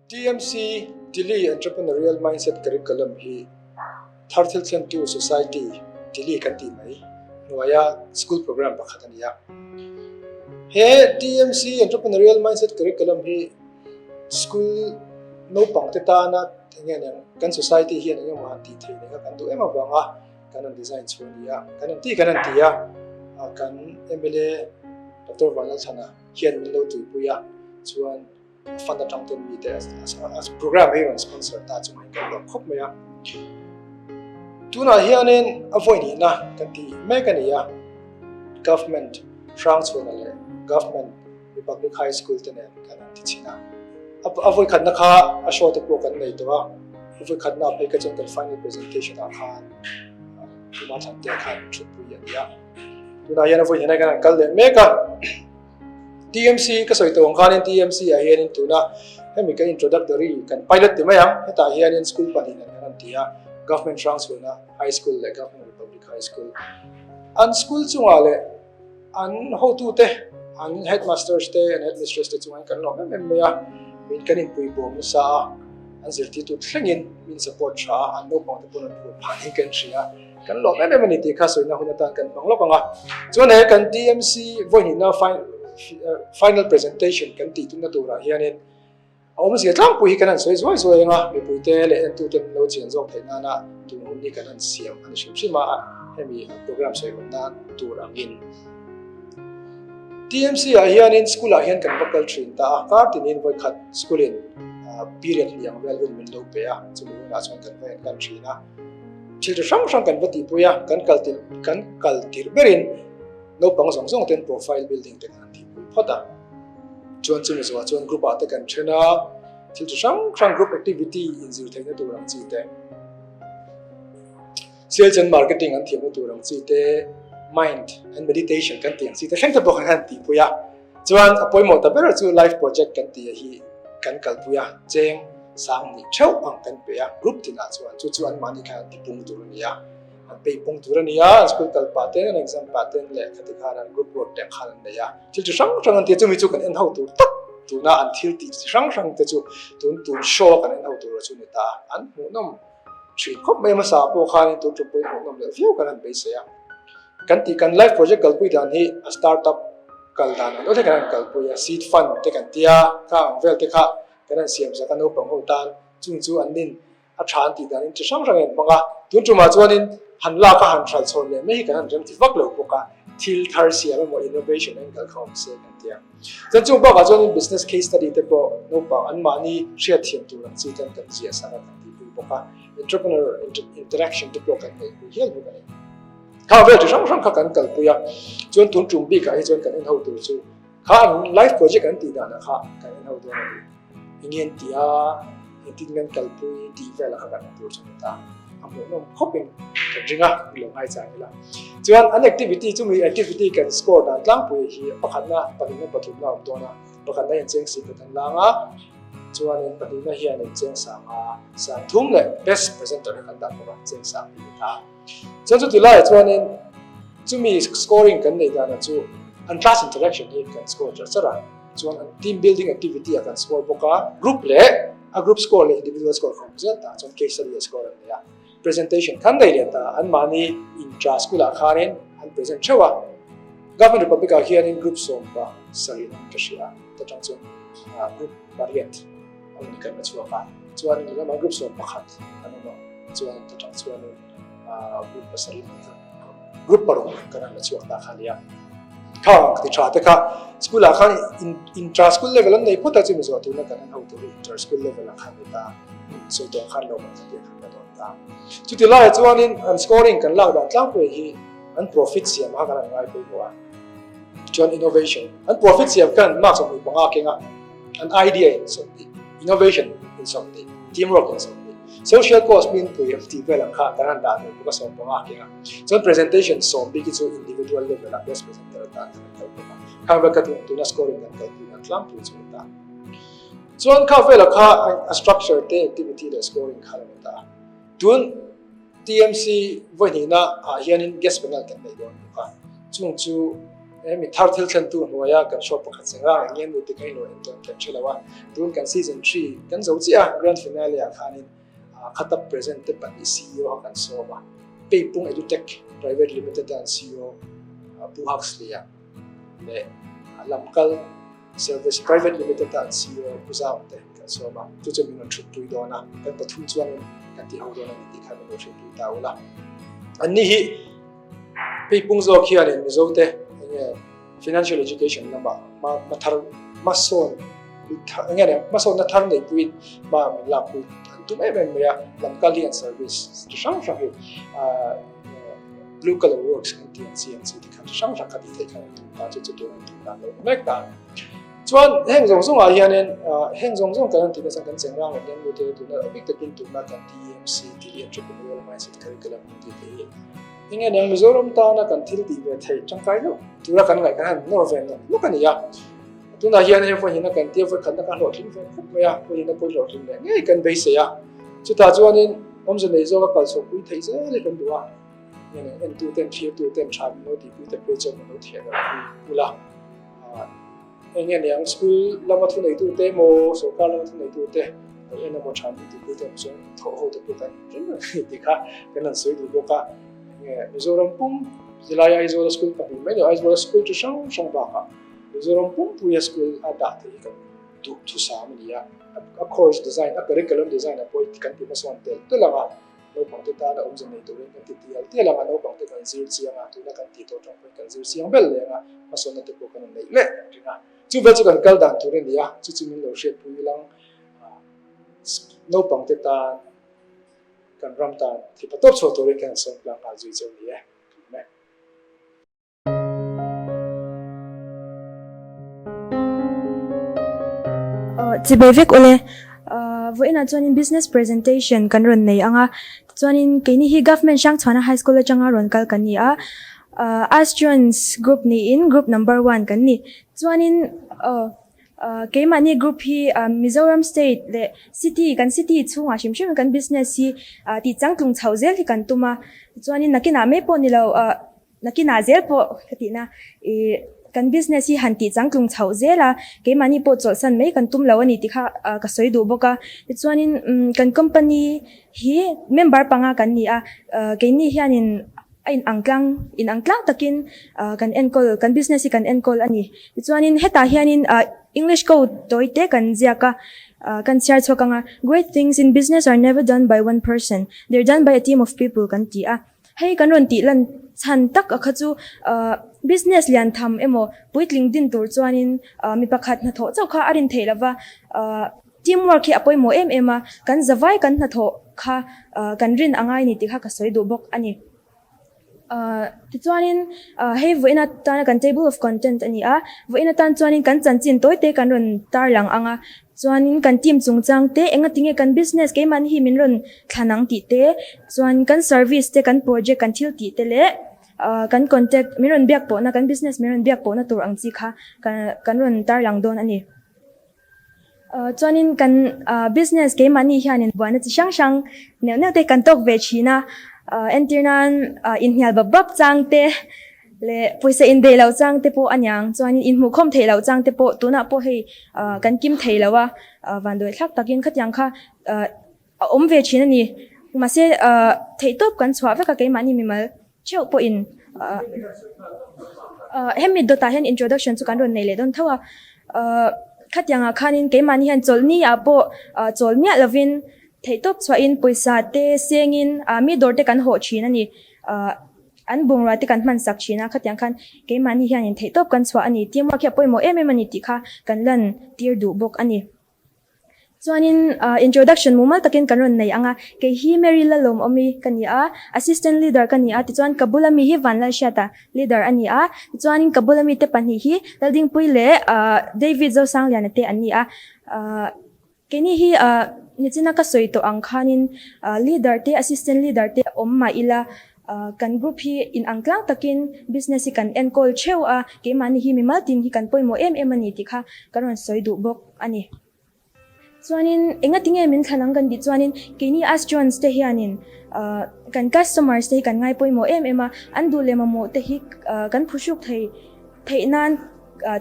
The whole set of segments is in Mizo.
TMC, Tili Entrepreneurial Mindset Curriculum hi thar thil thlentu society, Tili kan tih mai, hnuaia school program pakhat a ni a. He TMC Entrepreneurial Mindset Curriculum hi school naupang te tana eng nge niang kan society hian eng emaw han tih theih nei kha kan duh em avanga kan rawn design chhuah a ni a, kan rawn tih kan rawn ti a, kan mla Doctor Vanlalthana hian min lo tuipui a, chuan a fund atang ten mite a program hi rawn sponsor ta chu mai kan lawm khawp mai a. Tunah hianin a vawi nihna kan ti mek a ni a, government Hrangchhuana leh government Republic High School te nen kan han ti chhin a. A vawi khatna kha a show te pawh kan nei tawh a, a vawi khatna phei kha chuan kan final presentation ah khan Tuma Thlantea khan thutpui a ni a. Tunah hian a vawi hnenah kan han kal leh mek a. TMC ka sawi tawh ang khanin TMC ah hianin tuna hemi kan introductory kan pilot ti mai ang, hetah hianin school pahnih nen kan rawn ti a, Government Hrangchhuana High School leh Government Republic High School. An school chungah leh an hotute, an headmasters te, an headmistress te chungah hian kan lawm em em mai a, min kan inpuibawm nasa a, an zirtirtu thlengin min support tha a, an naupang te pawn an phur phah niin kan hria. Kan lawm em em a ni tih kha sawina hun atan kan hmang lawk ang a. Chuan he kan TMC vawihnihna final presentation kan tih tumna turah hianin a awmzia tlangpui hi kan han sawi zuai zuai ang a, mipuite leh entute min lo chian zawk theih nana tun hun hi kan han siam a ni hrim hrim a, hemi program sawi hawnna tur angin. TMC ah hianin school ah hian kan va kal thin ta a, kar tinin vawikhat school in period ni ang vel hun min lo pe a, chumi hunah chuan kan va enlan thin a. Thil chi hrang hrang kan va tihpui a, kan kal tirh kan kal tirh berin naupang zawng zawng ten profile building te kan han tihpui phawt a. Chuan chumi zawhah chuan group ah te kan then a, thil chi hrang hrang group activity inzir theihna tur ang chi te, sales and marketing an thiamna tur ang chi te, mind and meditation kan tih ang chi te thleng te pawh kan han tihpui a. Chuan a pawimawh ta ber chu life project kan tih hi kan kalpui a, cheng sang nih theuh ang kan pe a, group tinah chuan chu chu anmahni khan an tipung tur a ni a, an pei pung tur a ni a, an school kal pah ten, an exam pah ten leh khati khan an group work te ang khan an nei a, thil chi hrang hrang an ti a, chumi chu kan en ho tur tak tuna an thil tih chi hrang hrang te chu tun tun show a kan en ho tur chu a ni ta a, an hmuhnawm thin khawp mai hmasa pawh khanin tun tum pawhin hmuhnawm leh viau kan han beisei a. Kan tih kan life project kalpui dan hi a startup kal dan ang deuh thei kan han kalpui a, seed fund te kan tia, kha ang vel te kha kan han siam zak a naupang ho tan chung chu an nin a tha an tih danin chi hrang hrang in hmang a, tun tumah chuanin han lak a han hral chhawn leh mai hi kan han rem ti vak lo bawk a, thil thar siam emaw innovation a inkal kha awm se kan ti a. Chuan chung bakah chuanin business case study te pawh naupang anmahni hriatthiam tur ang chi ten kan ziah sak a kan tihpui bawk a, entrepreneur interaction te pawh kan neihpui hial bawk a ni. Kha vel chi hrang hrang kha kan kalpui a, chuan tun tum bikah hi chuan kan en ho tur chu kha an life project an tih danah kha kan en ho dawn a ni. Enge an tih a, engtin nge an kalpui tih velah kha kan en tur chu a ni ta. A hmuhnawm khawpin kan ring a, ni lo ngai chang ila. Chuan an activity chumi activity kan score dan tlangpui hi pakhatna, pahnihna, pathumna a awm dawn a, pakhatna hian cheng si khat an lang a, chuanin pahnihna hianin cheng sang a, sang thum leh best presenter kha kan dah bawk a, cheng sang hi a ni ta. Chuan chuti laiah chuanin chumi scoring kan neih danah chu an class interaction hi kan score char char a, chuan an team building activity ah kan score bawk a, group leh a group score leh individual score kha awm zel ta, chuan case study ah score an nei a, presentation khan nei leh ta, anmahni intra school ah khanin an present theuh a, Government Republic ah hianin group 17 an ka hria a, ta tang chuan group pariat an ni kan la chhuak a, chuan in lamah group 11 an awm a, chuan ta tang chuanin group pasarih an kha group paruk kan han la chhuak ta kha nia. Kha ti tha te kha school ah khan intra school level an nei phawt a, chumi zawh tuna kan en ho tur hi inter school level ah khan ni ta, sawi tawh khan lo kan tih khan ka dawn ta. Chuti laiah chuanin an scoring kan lak dan tlangpui hi an profit siam kha kan han ngai pawimawh a, chuan innovation an profit siam khan mark 25 keng a, an idea in 20, innovation in 20, teamwork in 20, social cause min pui ang tih vel ang kha kan han dah tel bawk a 15 keng a. Chuan presentation sawm bik hi chu individual level ah best presenter atan kan kal bawk a, khang vel kha tuna scoring kan kalpui dan tlangpui chu a ni ta. Chuan kha vela kha a structure te activity leh scoring kha a ni ta. Tun TMC vawihnihna ah hianin guest panel kan nei dawn bawk a, chung chu. He mi thar thil thlentu hnuaia kan show pakhat cheng rang eng nge nu te kan inlo en dawn kan hre lo a, tun kan season thri kan zo chiah a, grand finale ah khanin khata present te pahnih CEO kha kan sawm a, Peipung Edutech Private Limited a an CEO Pu Huxley-a leh Lamkal Service Private Limited a an CEO Pu Zaung te kan sawm a, chu chu min rawn thutpui dawn a, kan pathum chuangin kan ti ho dawn a ni tih kha min lo hrilhpui ta ula. Anni hi Peipung zawk hianin Mizote enge financial education lamah hma hma thar hmasawn enge nia hmasawnna thar neihpuiin hma min lakpui an tum em em mai a, lamkal hi an service chi hrang hrang hi blue collar works an tih ang chi ang chi te kha chi hrang hrang kha tih theih khan an tum ta chu chu tun an tum dan lo mek ta. Chuan heng zawng zawngah hianin heng zawng zawng kan han tih nasa kan cheng rang leh nen mute tuna a bik takin tuna kan TEMC tih entrepreneurial mindset curriculum kan tih te hi enge aniang Mizoram tana kan thil tih ve theih tangkai deuh tura kan ngaih kan han nawr ve nawk nawk a ni a. Tunah hian hei vawiin a kan tia vawikhatna kan hlawhtling ve khawp mai a, vawiin a pawi hlawhtling leh ngei kan beisei a. Chutah chuanin awmze nei zawka kal chhuahpui theih zel hi kan duh a. Enge aniang entu ten thirtu ten tha min lo tihpui te phei chuan min lo thiah darh pui ula. Eng nge niang school lama thuneitute emaw sorkar lama thuneitute lo en emaw tha min tihpui te awm chuan thawh ho te pawh kan ring reng a ni tih kha kan han sawi duh bawk a. Eng nge Mizoram pum zilai Aizawla school pahnih mai lo Aizawla school chi hrang hrang bakah Mizoram pumpuia school a dah theih hi kan duh thusam a ni a. A course design a curriculum design ah pawh kan ti hmasawn tel tel ang a. Naupangte tana awmze nei turin kan ti tial tial ang a, naupangte kan zir chiang a, tuna kan tih tawh tang pawhin kan zir chiang ber leng a, hmasawnna te pawh kan rawn neih leh kan ring a. Chu vel chu kan kal dan tur a ni a, chu chu min lo hriatpui ilang naupangte tan kan ram tan thipa tawp chhuah turin kan han sawm tlang nghal zui cheu ni e. Chibei vek awle. Vawiinah chuanin business presentation kan rawn nei ang a, tichuanin keini hi Government Hrangchhuana High School atanga rawn kal kan ni a, Astrons group niin group number one kan ni. Chuanin keimahni group hi Mizoram state leh city kan city chhungah hrim hrim kan business hi tih changtlung chhoh zel hi kan tum a, tichuanin nakinah mai pawh ni lo. Nakinah zel pawh ka tihna i kan business hi han tih changtlung chhoh zel a, keimahni pawh chawlhsan mai kan tum lo a ni tih kha ka sawi duh bawk a. Tichuanin kan company hi member panga kan ni a, keini hianin a inang tlang inang tlang takin kan enkawl kan business hi kan enkawl a ni. Tichuanin hetah hianin English code tawi te kan ziak a, kan chhiar chhuak ang a, Great things in business are never done by one person, they're done by a team of people kan ti a. Hei kan rawn tih lan chhan tak a kha chu business lian tham emaw puitling din tur chuanin mi pakhat hnathawh chauh kha a rin theih lova, team work hi a pawimawh em em a, kan zavai kan hnathawh kha kan rin a ngai ni tih kha ka sawi duh bawk a ni. Tichuanin hei vawiin atana kan table of content a ni a, vawiin atan chuanin kan chanchin tawi te kan rawn tarlang ang a, Chuanin kan team chungchang te, engatinge kan business keimahni hi min rawn thlan ang tih te, chuan kan service te, kan project, kan thil tih te leh kan contact min rawn biak pawhna, kan business min rawn biak pawhna tur ang chi kha kan rawn tarlang dawn a ni. Chuanin kan business keimahni hianin buaina chi hrang hrang neuh neuh te kan tawk ve thin a, entir nan inhnial bap bap chang te, Leh pawisa indeih loh chang te pawh a niang chuanin inhmuhkhawm theih loh chang te pawh tunah pawh hei kan kim thei lo a, vanduai thlak takin khatiang kha a awm ve thin a ni. Mahse theihtawp kan chhuah vek a keimahni mimal theuh pawhin hemi dawtah hian introduction chu kan rawn nei leh dawn tho a, khatiangah khanin keimahni hian chawlhni ah pawh chawl miah lovin theihtawp chhuahin pawisa te sengin mi dawr te kan hawh thin a ni. An bungrua te kan hman sak thin a, khatiang khan keimahni hianin theihtawp kan chhuah a ni, teamwork hi a pawimawh em em a ni tih kha kan lan tir duh bawk a ni. Chuanin introduction mumal takin kan rawn nei ang a, kei hi Mary Lalawmawmi ka ni a, assistant leader ka ni a, tichuan ka bula mi hi Vanlalhriata leader a ni a, tichuanin ka bula mite pahnih hi Laldingpuii leh David Zosangliana te an ni a. Keini hi nichina ka sawi tawh ang khanin leader te assistant leader te awm mah ila kan group hi inang tlang takin business hi kan enkawl theuh a, keimahni hi mimal tin hi kan pawimawh em em a ni tih kha ka rawn sawi duh bawk a ni. Chuanin engatinge min thlan ang kan tih chuanin keini Astrons te hianin kan customers te hi kan ngai pawimawh em em a, an duh leh mamawh te hi kan phuhruk thei. theih nan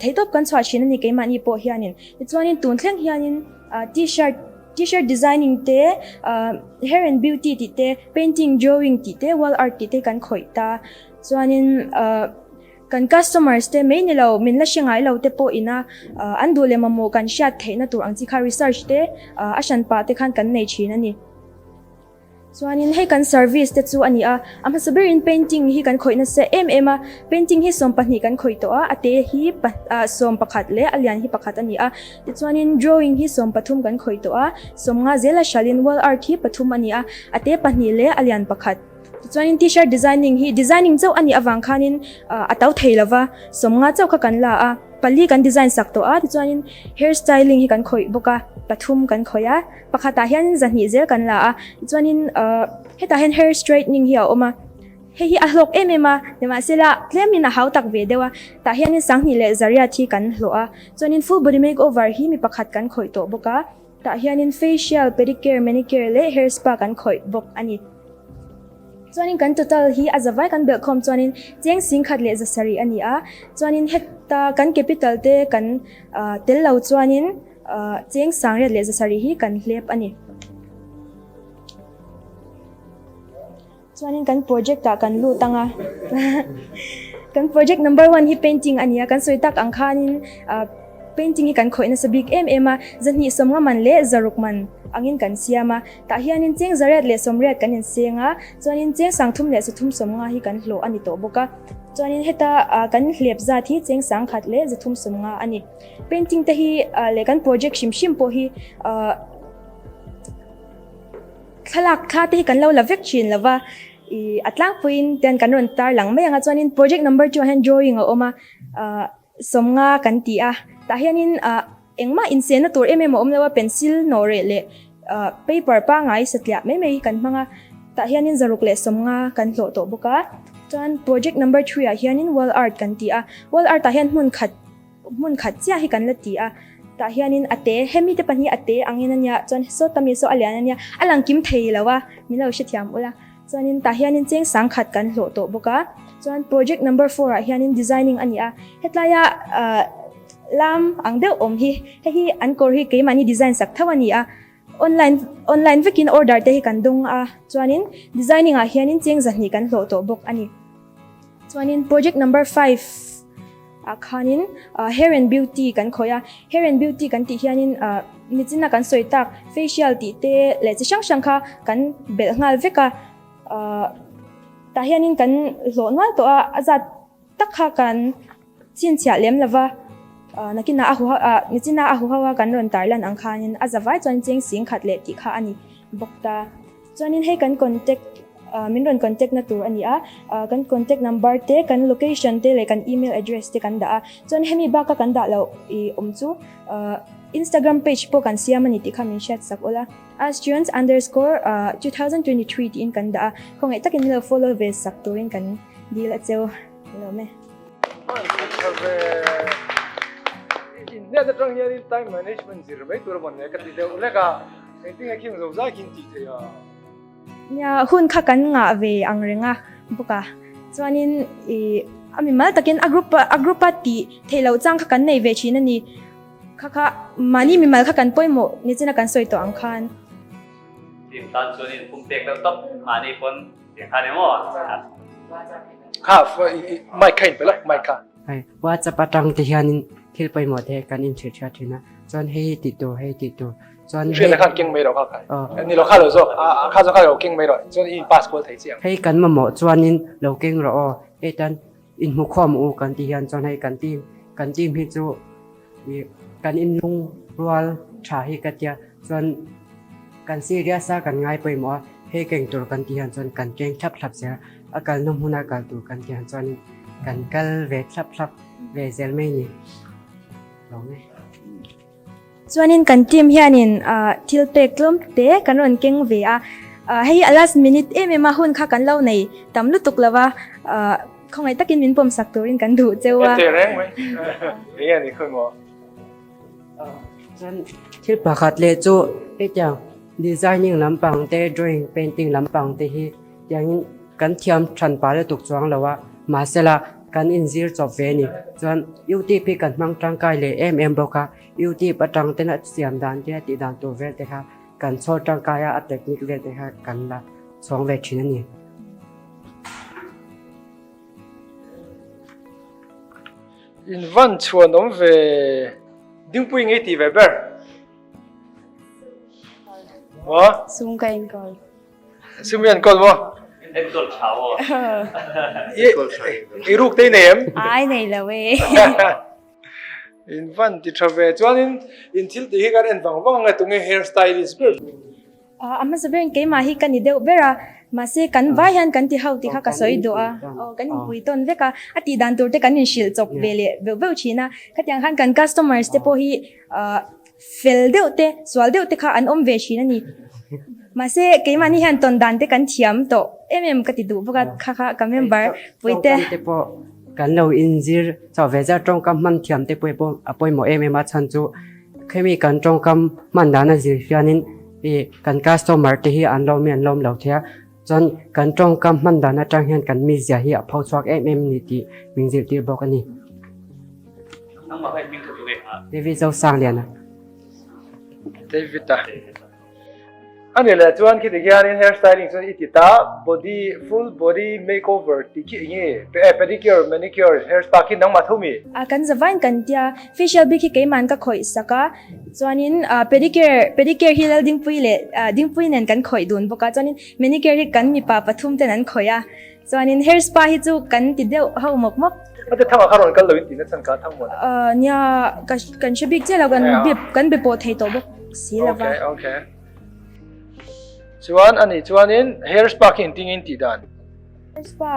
theihtawp kan chhuah thin a ni keimahni pawh hianin. Tichuanin tun thleng hianin t-shirt t-shirt designing te hair and beauty tih te painting drawing tih te wall art tih te kan khawih ta. Chuanin Kan customers te mai ni lo, min la hre ngai lo te pawh ina an duh leh mamawh kan hriat theihna tur ang chi kha research te a hran pah te khan kan nei thin a ni. Chuanin hei kan service te chu a ni a, a hmasa berin painting hi kan khawih nasa em em a, painting hi 12 kan khawih tawh a, a te hi 11 leh a lian hi pakhat a ni a, tichuanin drawing hi 13 kan khawih tawh a, 50 zela hralhin wall art hi pathum a ni a, a te pahnih leh a lian pakhat. Tichuanin t-shirt designing hi designing chauh a nih avang khanin a to thei lova, 50 chauh kha kan la a, pali kan design sak tawh a, tichuanin hair styling hi kan khawih bawk a, pathum kan khawih a, pakhatah hian zahnih zel kan la a, tichuanin hetah hian hair straightening hi a awm a, hei hi a hlawk em em a, nimahsela tlemin a hau tak ve deuh a, tah hianin sanghnih leh zariat hi kan hlawh a, chuanin full body makeover hi mi pakhat kan khawih tawh bawk a, tah hianin facial, pedicure, manicure leh hair spa kan khawih bawk a ni. Chuanin kan total hi a zavai kan belh khawm chuanin cheng singkhat leh zasarih a ni a, chuanin heta kan capital te kan tel lo chuanin cheng sangriat leh zasarih hi kan hlep a ni. Chuanin kan project ah kan lut ang a, kan project number one hi painting a ni a, kan sawi tak ang khanin painting hi kan khawih nasa bik em em a, zahnih sawmnga man leh zaruk man angin kan siam a, tah hianin cheng zariat leh sawmriat kan inseng a, chuanin cheng sangthum leh sathum sawmnga hi kan hlawh a ni tawh bawk a, chuanin heta kan hlep zat hi cheng sangkhat leh zathum sawmnga a ni. Painting te hi leh kan project hrim hrim pawh hi. Thlalak thla te hi kan lo la vek thin lo va, ih a tlangpuiin tian kan rawn tar lang mai ang a, chuanin project number 2 ah hian drawing a awm a, ah 50 kan ti a, tah hianin ah engmah insenna tur em em a awm lo a, pencil nawh reh leh ah paper pangngai satliah mai mai hi kan hmang a, tah hianin zaruk leh 50 kan hlawh tawh bawk a, chuan project number 3 ah hianin wall art kan ti a, wall art ah hian hmun khat. Hmun khat chiah hi kan la ti a, tah hianin a te, hemi te pahnih a te angin a nia, chuan saw tami saw a lian a nia, a lang kim thei lo a, min lo hrethiam ula. Chuanin tah hianin cheng sang khat kan hlawh tawh bawk a, chuan project number four ah hianin designing a ni a, hetlaia ah lam ang deuh awm hi, hei hi an kawr hi keimahni design sak tho a ni a, online online vekin order te hi kan dawng a, chuanin designing ah hianin cheng zahnih kan hlawh tawh bawk a ni. Chuanin project number five ah khanin hair and beauty kan khawih a, hair and beauty kan tih hianin ah nichina kan sawi tak facial tih te leh chi hrang hrang kha kan belh nghal vek a, ah tah hianin kan hlawh nual tawh a, a zat tak kha kan chhinchhiah lem lo va, ah nakinah a huho ah nichina a huho a kan rawn tarlan ang khanin a zavai chuan cheng sing khat leh tih kha a ni bawk ta. Chuanin hei kan contact min rawn contact na tur a ni a, kan contact number te, kan location te leh kan email address te kan dah a. Chuan hemi baka kan dah loh i awm chu Instagram page pawh kan siam a ni tih kha min hriat sak ula. Askjones underscore 2023 tiin kan dah a, khawngaih takin min lo follow ve sak turin kan dil a cheu lawm e. Inhniat atang hianin time management zir mai tur a mawn hle ka ti deuh lek a. Engtin nge khing zo zai khin tih theih a? Nia, hun kha kan ngah ve ang reng a bawk a. Chuanin i a mimal takin a group a group a tih theih loh chang kha kan nei ve thin a ni. Kha kha mahni mimal kha kan pawimawh ni china kan sawi tawh ang khan. Team tan chuanin pumpek deuh tawp mahni pawn tiang khan emaw. Kha mic kha in pe la mic kha. Hei WhatsApp atang te hianin thil pawimawh te kan inhrilh hriat thin a, chuan hei hi tih tur hei tih tur chuan hei Hriatna khan keng mai rawh kha khai. Ni lo kha lo zawk a kha zawk kha lo keng mai rawh chuan i in pass kual thei chiang. Hei kan mamawh chuanin lo keng rawh aw hei tan inhmukhawm u kan tih hian chuan hei kan team kan team hi chu ih kan inlung rual tha hi ka tia chuan kan serious a kan ngai pawimawh a hei keng tur kan tih hian chuan kan keng thlap thlap zel a. A kalna hmuna kal tur kan tih ang chuanin kan kal ve thlap thlap ve zel mai ni lo nge. Chuanin kan team hianin thil pek tlawm te kan rawn keng ve a, hei hi a last minute em em a hun kha kan lo nei tam lutuk lo va, khawngaih takin min pawm sak turin kan duh cheu a. Ka che reng mai, eng nge ni khawi maw? Chuan thil pakhat leh chu hetiang designing lampang te drawing painting lampang te hi tiangin kan thiam than pah lutuk chuang lo a, mahsela. kan inzir chawp ve a ni. Chuan YouTube hi kan hmang tangkai leh em em bawk a, YouTube atang ten a siam dan te a tih dan tur vel te kha kan chhawr tangkai a, a technique vel te kha kan la chhawng ve thin a ni. In van chhuan awm ve Dingpui ngei tih ve ber. Maw? Sum ka enkawl. Sum i enkawl maw? Enkawl tha aw. I ruk te i nei em? Ai nei lo e. In van ti tha ve. Chuanin in thil tih hi kan en vang vang ange tunge hair stylist ber. A hmasa berin keimah hi ka ni deuh ber a, mahse kan vai hian kan ti ho tih kha ka sawi duh a, aw kan inpui tawn vek a, a tih dan tur te kan inhrilh chawp ve leh beuh beuh thin a, khatiang khan kan customers te pawh hi fel deuh te, sual deuh te kha an awm ve thin a ni. Mahse keimahni hian tawn dan te kan thiam tawh em em ka ti duh bawk a, kha kha ka member pui te. Tawngkam te pawh kan lo inzir chauh ve zat, tawngkam hman thiam te pawh a pawimawh em em a, chhan chu Khemi kan tawngkam hman dan a zir hianin ih kan customer te hi an lawm hi an lawm lo thei a, chuan kan tawngkam hman dan atang hian kan mizia hi a pho chhuak em em ni tih min zirtir bawk a ni. David Zosangliana. David a. A nih leh chuan khiti khianin hair styling chuan i ti ta, body full body makeover tih khi eng nge? Pedicure, manicure, hair spa khi nangmah tho mi? A kan zavain kan tia, facial bik hi keiman ka khawih sak a, chuanin pedicure pedicure hi Laldingpui leh Dingpui nen kan khawih dun bawk a, chuanin manicure hi kan mipa pathum ten an khawih a, chuanin hair spa hi chu kan ti deuh ho mawp mawp. A ti thangah kha rawn kal loin tihna chhan kha thang mawn a? Nia, kan hre bik chiah lo, kan be pawh thei tawh bawk. si lo va. Okay, okay. Chuan ani chuanin hair spa khi engtin nge in tih dan? Hair spa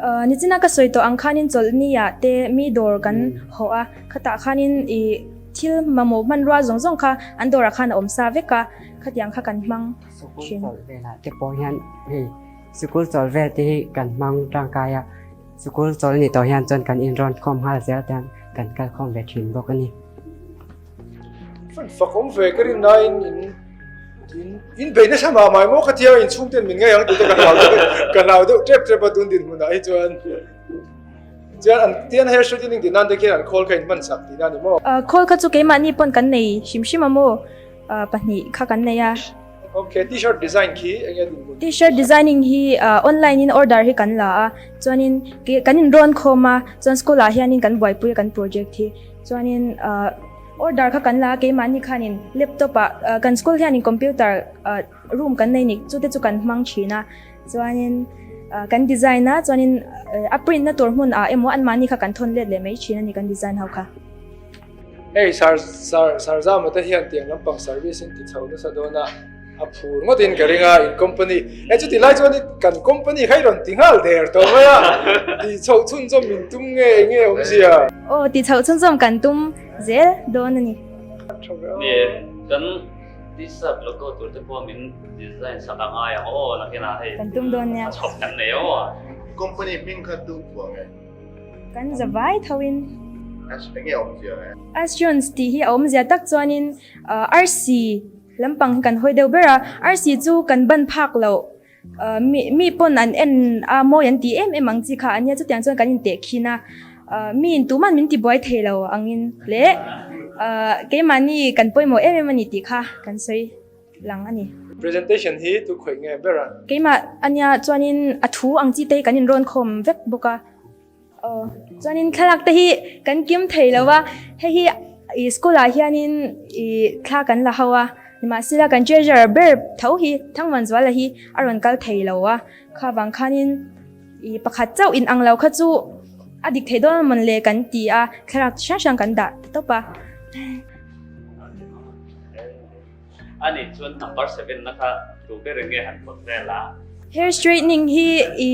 uh, nichina ka sawi tawh ang khanin chawlhni ah te mi dawr kan hawh a, khatah khanin i thil mamawh hmanrua zawng zawng kha an dawrah khan a awm sa vek a, khatiang kha kan hmang Sikul thin. chawlh velah te pawh hian hei sikul chawlh vel te hi kan hmang tangkai a, sikul chawlh ni tawh hian chuan kan inrawn khawm nghal zel te hian kan kal khawm ve thin bawk a ni. Fan fak awm ve ka rin nain in in in bei nasa mah mai maw ka tia in chhung ten min ngai ang tih te ka hlau deuh ka hlau deuh tep tep a tun dinhmunah hi chuan chuan an tian hair straightening tih nan te khian an khawl kha in hman sak tihna a ni maw? Khawl kha chu keimahni pawn kan nei hrim hrim a maw pahnih kha kan nei a. Ok, t-shirt design khi eng nge dinhmun? T-shirt designing hi online in order hi kan la a chuanin kan inrawn khawm a chuan school ah hianin kan buaipui a kan project hi. Chuanin order kha kan la a, keimahni khanin laptop ah kan school hianin computer room kan nei ni, chute chu kan hmang thin a. Chuanin kan design a, chuanin a print na tur hmun ah emaw anmahni kha kan thawn let leh mai thin a ni kan design ho kha. Hei sar sar Sarzama te hian tiang lampang service in ti chho nasa dawn a. A phur ngawt in ka ring a, in company e chuti lai chuan kan company kha i rawn ti nghal der tawh mai a, tih chhoh chhunzawm min tum nge enge awmzia? Aw tih chhoh chhunzawm kan tum zel dawn a ni. Ni e, kan t-shirt logo tur te pawh min design sak a ngai ang aw nakinah hei. Kan tum dawn nia. A chhawp kan nei aw. Company hming kha tu phuah nge? Kan za vai tho in. Ash enge awmzia nge? Astions tih hi a awmzia tak chuanin arsi Lampang hi kan hawi deuh ber a, arsi chu kan ban phak loh, mi mi pawn an en a mawi an ti em em ang chi kha a nia, chutiang chuan kan inteh khin a, miin tuman min tibuai thei lo angin leh keimahni kan pawimawh em em a ni tih kha kan sawi lang a ni. Presentation hi tu khawih nge ber a? Keimah a nia chuanin a thu ang chi te hi kan inrawn khawm vek bawk a. Aw, chuanin thlalak te hi kan kim thei lo a, hei hi i school ah hianin i thla kan la ho a, nimahsela kan treasurer ber tho hi Thangvanzuala hi a rawn kal thei lo a, kha vang khanin i pakhat chauh in ang lo kha chu a dik thei dawn amawn le kan ti a, thlalak chi hrang hrang kan dah ta tawp a. Ani chuan number seven na kha tu ber nge han phawt vel a? Hair straightening hi i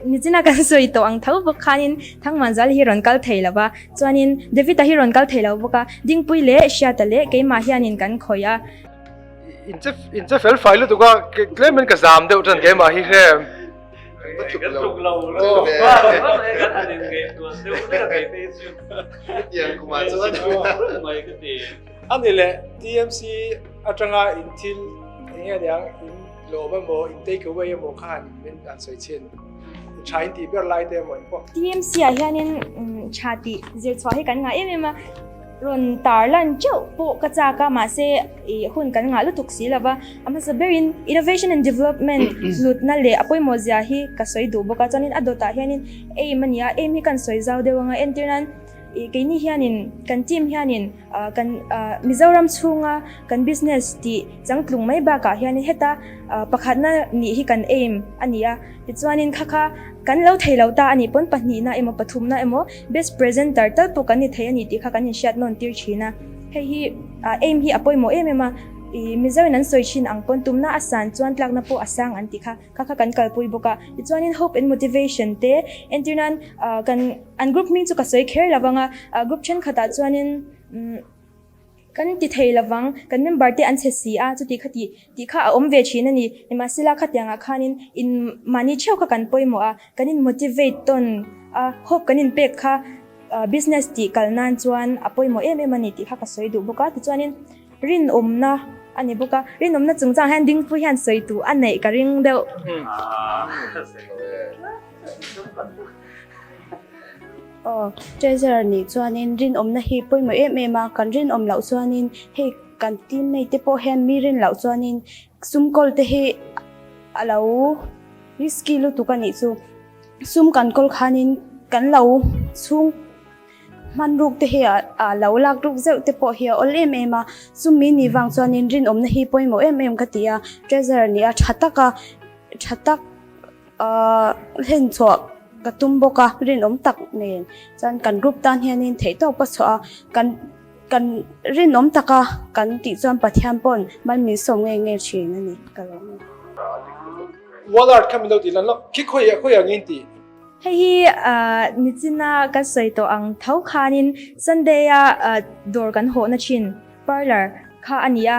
nichina kan sawi tawh ang tho bawk khanin Thangmanzal hi rawn kal thei lo va, chuanin David-a hi rawn kal thei lo bawk a, Dingpui leh Hriata leh keimah hianin kan khawih a. In che fel fai lutuk a, tlemin ka zam deuh tan keimah hi hrem. Kan tluk lo kan han inngaihtuah deuh hlek a kei phei chu. Hetiang kumah chuan. Mai ka ti. A ni leh, TMC atanga in thil eng nge niang in lawm emaw in take away emaw kha han min han sawi chhin. Tha in tih ber lai te emaw in pawh. TMC ah hianin tha tih zir chhuah hi kan ngah em em a, rawn tar lan teuh pawh ka chak a, mahse ih hun kan ngah lutuk si lo va, a hmasa berin Innovation and Development hlutna leh a pawimawh zia hi ka sawi duh bawk a, chuanin a dawtah hianin aim a ni a, aim hi kan sawi zau deuh ang a, entir nan ih keini hianin kan team hianin kan Mizoram chhunga kan business tih changtlung mai bakah hianin heta pakhatna nih hi kan aim a ni a. Tichuanin kha kha kan lo thei lo ta a nih pawn pahnihna emaw pathumna emaw best presenter tal pawh kan ni thei a ni tih kha kan inhriat nawn tir thin a. Hei hi aim hi a pawimawh em em a, ih Mizoin an sawi thin ang pawn tumna a san chuan tlakna pawh a sang an tih kha kha kha kan kalpui bawk a. Tichuanin hope and motivation te entir nan kan an group hming chu ka sawi kher lo vang a, group thenkhatah chuanin umm Kan ti thei lovang, kan member te an chhe si a, chuti kha tih tih kha a awm ve thin a ni. Nimahsela khatiangah khanin in mahni theuh kha kan pawimawh a, kan in motivate tawn a, hope kan in pek kha business tih kal nan chuan a pawimawh em em a ni tih kha ka sawi duh bawk a. Tichuanin rinawmna a ni bawk a, rinawmna chungchang hian Dingpui hian sawi duh a neih ka ring deuh. Aw, Treasurer nih chuanin rinawmna hi pawimawh em em a, kan rinawm loh chuanin hei kan teammate te pawh hian mi rin loh chuanin sum kawl te hi a lo risky lutuk a nih chu. Sum kan kawl khanin kan lo chhung hman ruk te hi a lo lak ruk zeuh te pawh hi a awl em em a, chumi nih vang chuanin rinawmna hi pawimawh em em ka ti a, Treasurer nih a tha tak a, tha tak. Ahh hlen chhuah ka tum bawk a, rinawm tak nen chuan kan group tan hianin theihtawp ka chhuah a, kan kan rinawm taka kan tih chuan Pathian pawn mal min sawm nge nge thin a ni ka lo ni. Wall art kha min lo tih lan lawk, khi khawi ah khawi angin tih. Hei hi ahh nichina ka sawi tawh ang tho khanin Sunday a dawr kan hawhna thin. Parlour kha a ni a,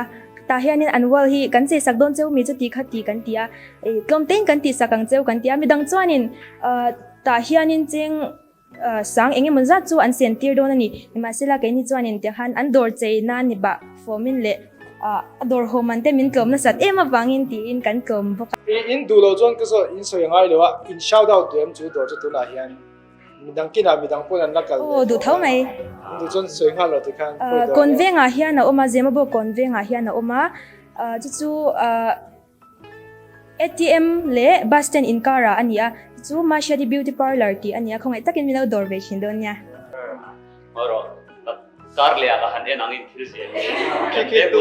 tah hianin an wall hi kan chei sak dawn cheu mi chu ti kha ti kan ti a, ih tlawm tein kan tih sak ang cheu kan ti a, midang chuanin ah tah hianin cheng ah sang eng emaw zat chu an sen tir dawn a ni, nimahsela keini chuanin tiang khan an dawr chei nan ni bah fawmin leh ah a dawr haw man te min tlawm nasat em avangin tiin kan tlawm bawk a. Ih in duh loh chuan ka saw in sawi a ngai lo a, in shout out duh em chu dawr chu tunah hian. Midang kinah midang pawn an la kal ve. Aw duh tho mai. An duh chuan sawi nghal lo tikhan pawi dawn. Kawn vengah hian a awm a, Zemabawk kawn vengah hian a awm a, chu chu ATM leh bus stand inkarah a ni a, chu chu Mahriati Beauty Parlour tih a ni a, khawngaih takin min lo dawr ve thin dawn nia. Haw rawh, kar leh ah ka han en ang in thil zia hi. Khi khi tu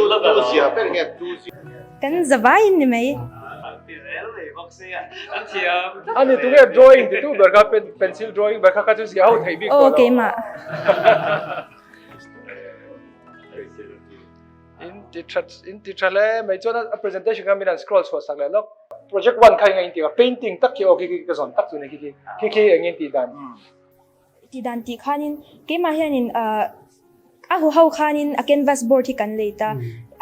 zia ber nge tu zia. Kan zavaiin ni mai. Ani tunge drawing titu ber kha pencil drawing ber kha kha chu zia ho thei bik tawh lo. Aw keimah. In ti tha in ti tha hle mai chuan a presentation kha min han scroll chhuah sak leh lawk. Project one kha eng in ti a painting tak khi aw khi khi ka zawn tak chu ni khi khi khi khi eng in tih dan. Tih dan tih khanin keimah hianin ah a huho khanin a canvas board hi kan lei ta,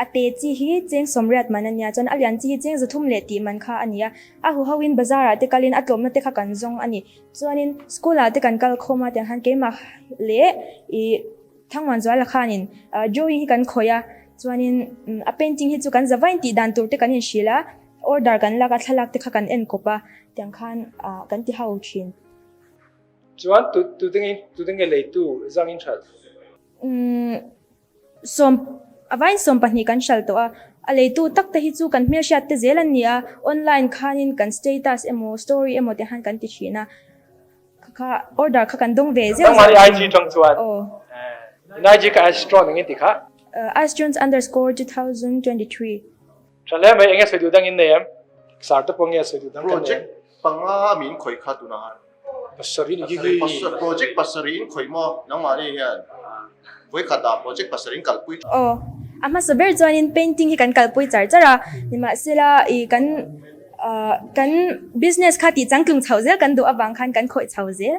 a te chi hi cheng sawmriat man a nia chuan a lian chi hi cheng zathum leh tih man kha a ni a, a huho in bazar ah te kalin a tlawmna te kha kan zawng a ni, chuanin school ah te kan kal khawm a tiang khan keimah leh ih Thangmuanzuala khanin drawing hi kan khawih a, chuanin a painting hi chu kan zavain tih dan tur te kan inhrilh a, order kan lak a thlalak te kha kan en kawp a tiang khan ah kan ti ho thin. Chuan tu tu te nge tu te nge leitu zang in hralh? Umm sawm a vain 12 kan hralh tawh a, a leitu tak te hi chu kan hmelhriat te zel an ni a, online khanin kan status emaw story emaw te khan kan ti thin a, kha kha order kha kan dawng ve zeuh zeuh thin. Nangmahni IG tang chuan Aw. In IG kha Astron engin ti kha? Astrons underscore 2023. Tha hle mai, enge sawi duh dang in nei em? Sar te pawh nge sawi duh dang kan nei em? Project panga min khawih kha tunah han. Pasarih ni khi khi. Project pasarih in khawih maw nangmahni hian vawi khat ah project pasarih in kalpui. Aw, a hmasa ber chuanin painting hi kan kalpui char char a, nimahsela ih kan kan business kha tih changtlung chho zel kan duh avang khan kan khawih chho zel.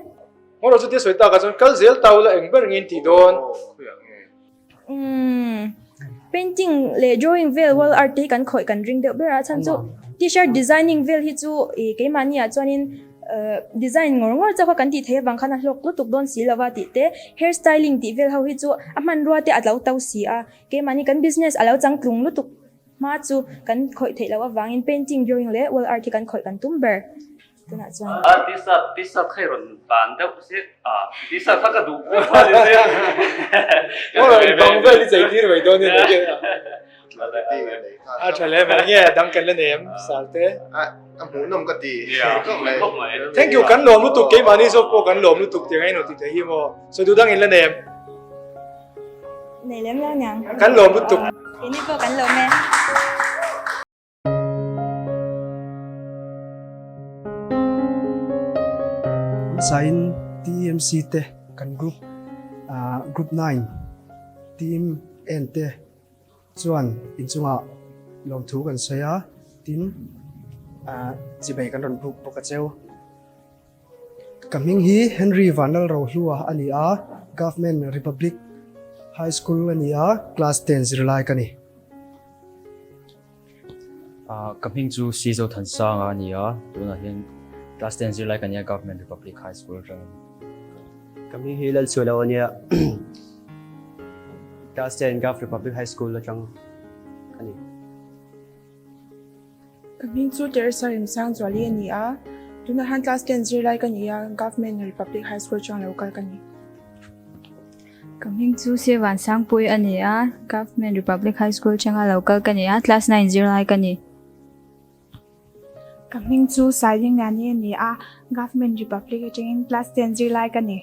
Ngaw chu tia sawi tak ah chuan kal zel ta ula eng ber ngin tih dawn. Umm painting leh drawing vel wall art te hi kan khawih kan ring deuh ber a chhan chu t-shirt designing vel hi chu ih keimahni ah chuanin eh design ngawr ngawr chauh kha kan tih theih avang khan a hlawk lutuk dawn si lo va tih te hair styling tih vel ho hi chu a hmanrua te a tlo to si a keimahni kan business a lo changtlung lutuk hma chu kan khawih theih loh avangin painting drawing leh wall art hi kan khawih kan tum ber. Tunah chuan. A t-shirt t-shirt kha i rawn ban deuh si a t-shirt kha ka duh pui pha ni si. Aw bang vel i chei tir mai dawn ni mai A tha hle mai nge dang kan la nei em Sarte. A hmuhnawm ka ti khawp mai. Thank you kan lawm lutuk keimahni zawk pawh kan lawm lutuk tiang a inawh tih theih hi maw. Sawi duh dang in la nei em? Nei lem lo niang. Kan lawm lutuk. Keini pawh kan lawm e. Hmasain TMC te kan group group 9 team en te chuan inchungah lawmthu kan sawi a, tin chibei kan rawn buk bawk a cheu. Ka hming hi Henry Vanlalrohlua a ni a, Government Republic High School a ni a, class 10 zirlai ka ni. Ka hming chu Sizo Thansanga a ni a, tunah hian class 10 zirlai ka ni a Government Republic High School atangin. Ka hming hi Lalchhualo a nia, class 10 Gov Republic High School atang ka ni. Ka hming chu Teresa Remsangzuali a ni a, tunah hian class 10 zirlai ka ni a, Government Republic High School atang lo kal ka ni. Ka hming chu Sivan Sangpui a ni a, Government Republic High School atanga lo kal ka ni a, class 9 zirlai ka ni. Ka hming chu Sailing Liani a ni a, Government Republic atangin class 10 zirlai ka ni.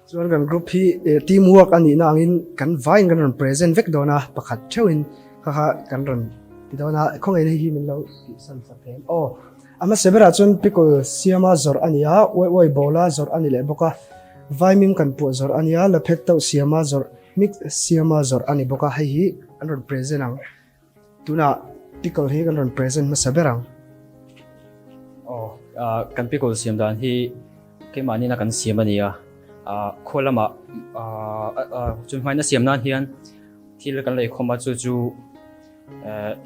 Chuan kan group hi team work a nihna angin kan vaiin kan rawn present vek dawn a, pakhat theuhin kha kha kan rawn ti dawn a, khawngaih hei hi min lo tihsan sak thei em? Aw, a hmasa berah chuan pickle siama zawrh a ni a, uai uai bawla zawrh a ni leh bawk a, vaimim kan puah zawrh a ni a, laphet tauh siama zawrh, mix siama zawrh a ni bawk a, hei hi an rawn present ang. Tunah pickle hi kan rawn present hmasa ber ang. Aw, kan pickle siam dan hi keimahni na kan siam a ni a. Khaw lamah chun hmain a siam nan hian thil kan lei khawm a, chu chu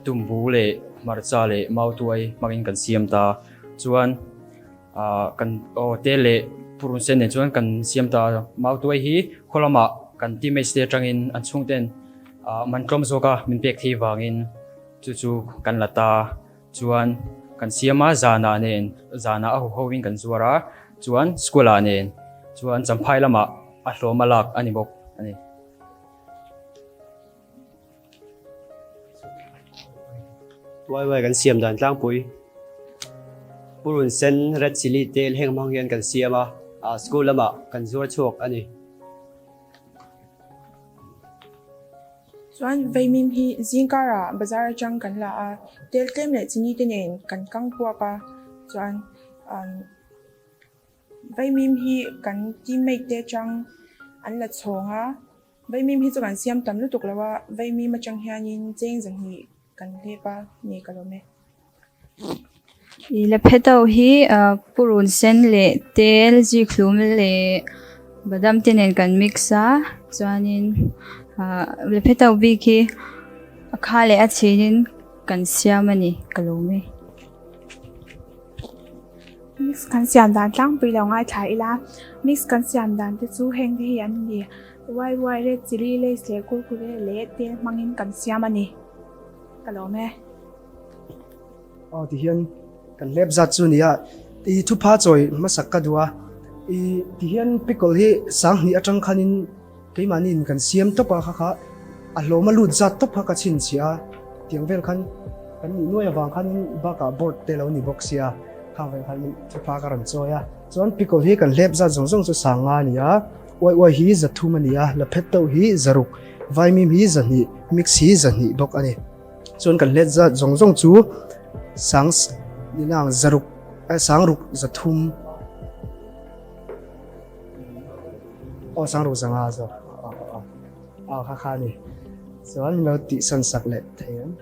tumbu leh hmarcha leh mautuai hmangin kan siam ta. Chuan kan aw tel leh purun sen nen chuan kan siam ta. Mautuai hi khaw lamah kan teammates te atangin an chhungten Man tlawm zawka min pek thei vangin chu chu kan la ta. Chuan kan siam a, zanah nen, zanah a huho in kan zuar a, chuan school ah nen chuan Champhai lamah a hlawm a lak a ni bawk a ni. Uai uai kan siam dan tlangpui purun sen, red chilli tel heng hmang hian kan siam a, school lamah kan zuar chhuak a ni. Chuan vaimim hi zingkarah bazar atang kan la a, tel tlem leh chini te nen kan kang puak a, chuan vaimim hi kan teammate te atang an la chhawng a, vaimim hi chu kan siam tam lutuk lo a, vaimim atang hianin cheng zahnih kan hlep a ni ka lawm e. I laphe to hi purun sen leh tel zikhlum leh badam te nen kan mix a chuanin laphe to bik hi a kha leh a chhinin kan siam a ni ka lawm e. Mix kan siam dan tlangpui lo ngaithla ila mix kan siam dan te chu heng te hi an ni uai uai red chilli lays leh kurkure leh tel hmangin kan siam a ni ka lawm e. Aw ti hian kan hlep zat chu nia i thupha chawi hmasak ka duh a i ti hian pickle hi sanghnih atang khanin keimahniin kan siam tawp a kha kha a hlawm a lut zat tawp kha ka chhinchhiah a tiang vel khan kan nih nuai avang khanin bakah board te lo ni bawk sia khang vel khan thupha ka rawn chawi a chuan pickle hi kan hlep zat zawng zawng chu sanga a ni a uai uai hi zathum a ni a laphet tauh hi zaruk vaimim hi zahnih mix hi zahnih bawk a ni. Chuan kan hlet zat zawng zawng chu sang ninang zaruk eh sangruk zathum aw sangruk zanga zawk aw aw aw kha kha ni chuan min lo tih san sak leh thei ang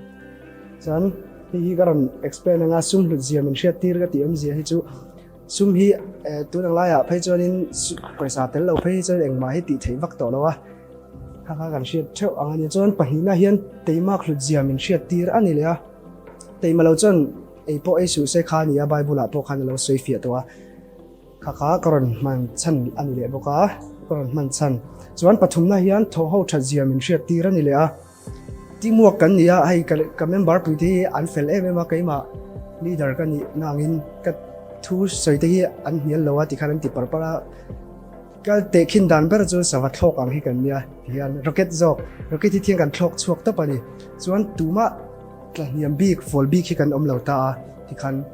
chuan hei hi ka rawn explain anga sum hlut zia min hriat tir ka tih awmzia hi chu sum hi eh tun ang laiah phei chuanin pawisa tel lo phei hi chuan engmah hi tih theih vak tawh lo a. Kha kha kan hriat theuh ang a ni. Chuan pahnihna hian teimak hlut zia min hriat tir a ni leh a. Teima lo chuan ei pawh ei suh se kha a ni a, Bible ah pawh khan a lo sawi fiah tawh a. Kha kha ka rawn hman chhan a ni leh bawk a, ka rawn hman chhan. Chuan pathumna hian thawhho that zia min hriat tir a ni leh a. Teamwork kan ni a, hei ka member pui te hi an fel em em a, keimah leader ka nih na angin ka thu sawi te hi an hnial lo a tikhan an ti par par a. Ka tehkhin dan ber chu sava thlawk ang hi kan nia tihian rocket zawk, rocket hi thiang kan thlawk chhuak tawp a ni. Chuan tumah tla hniam bik, fall bik hi kan awm lo ta a tikhan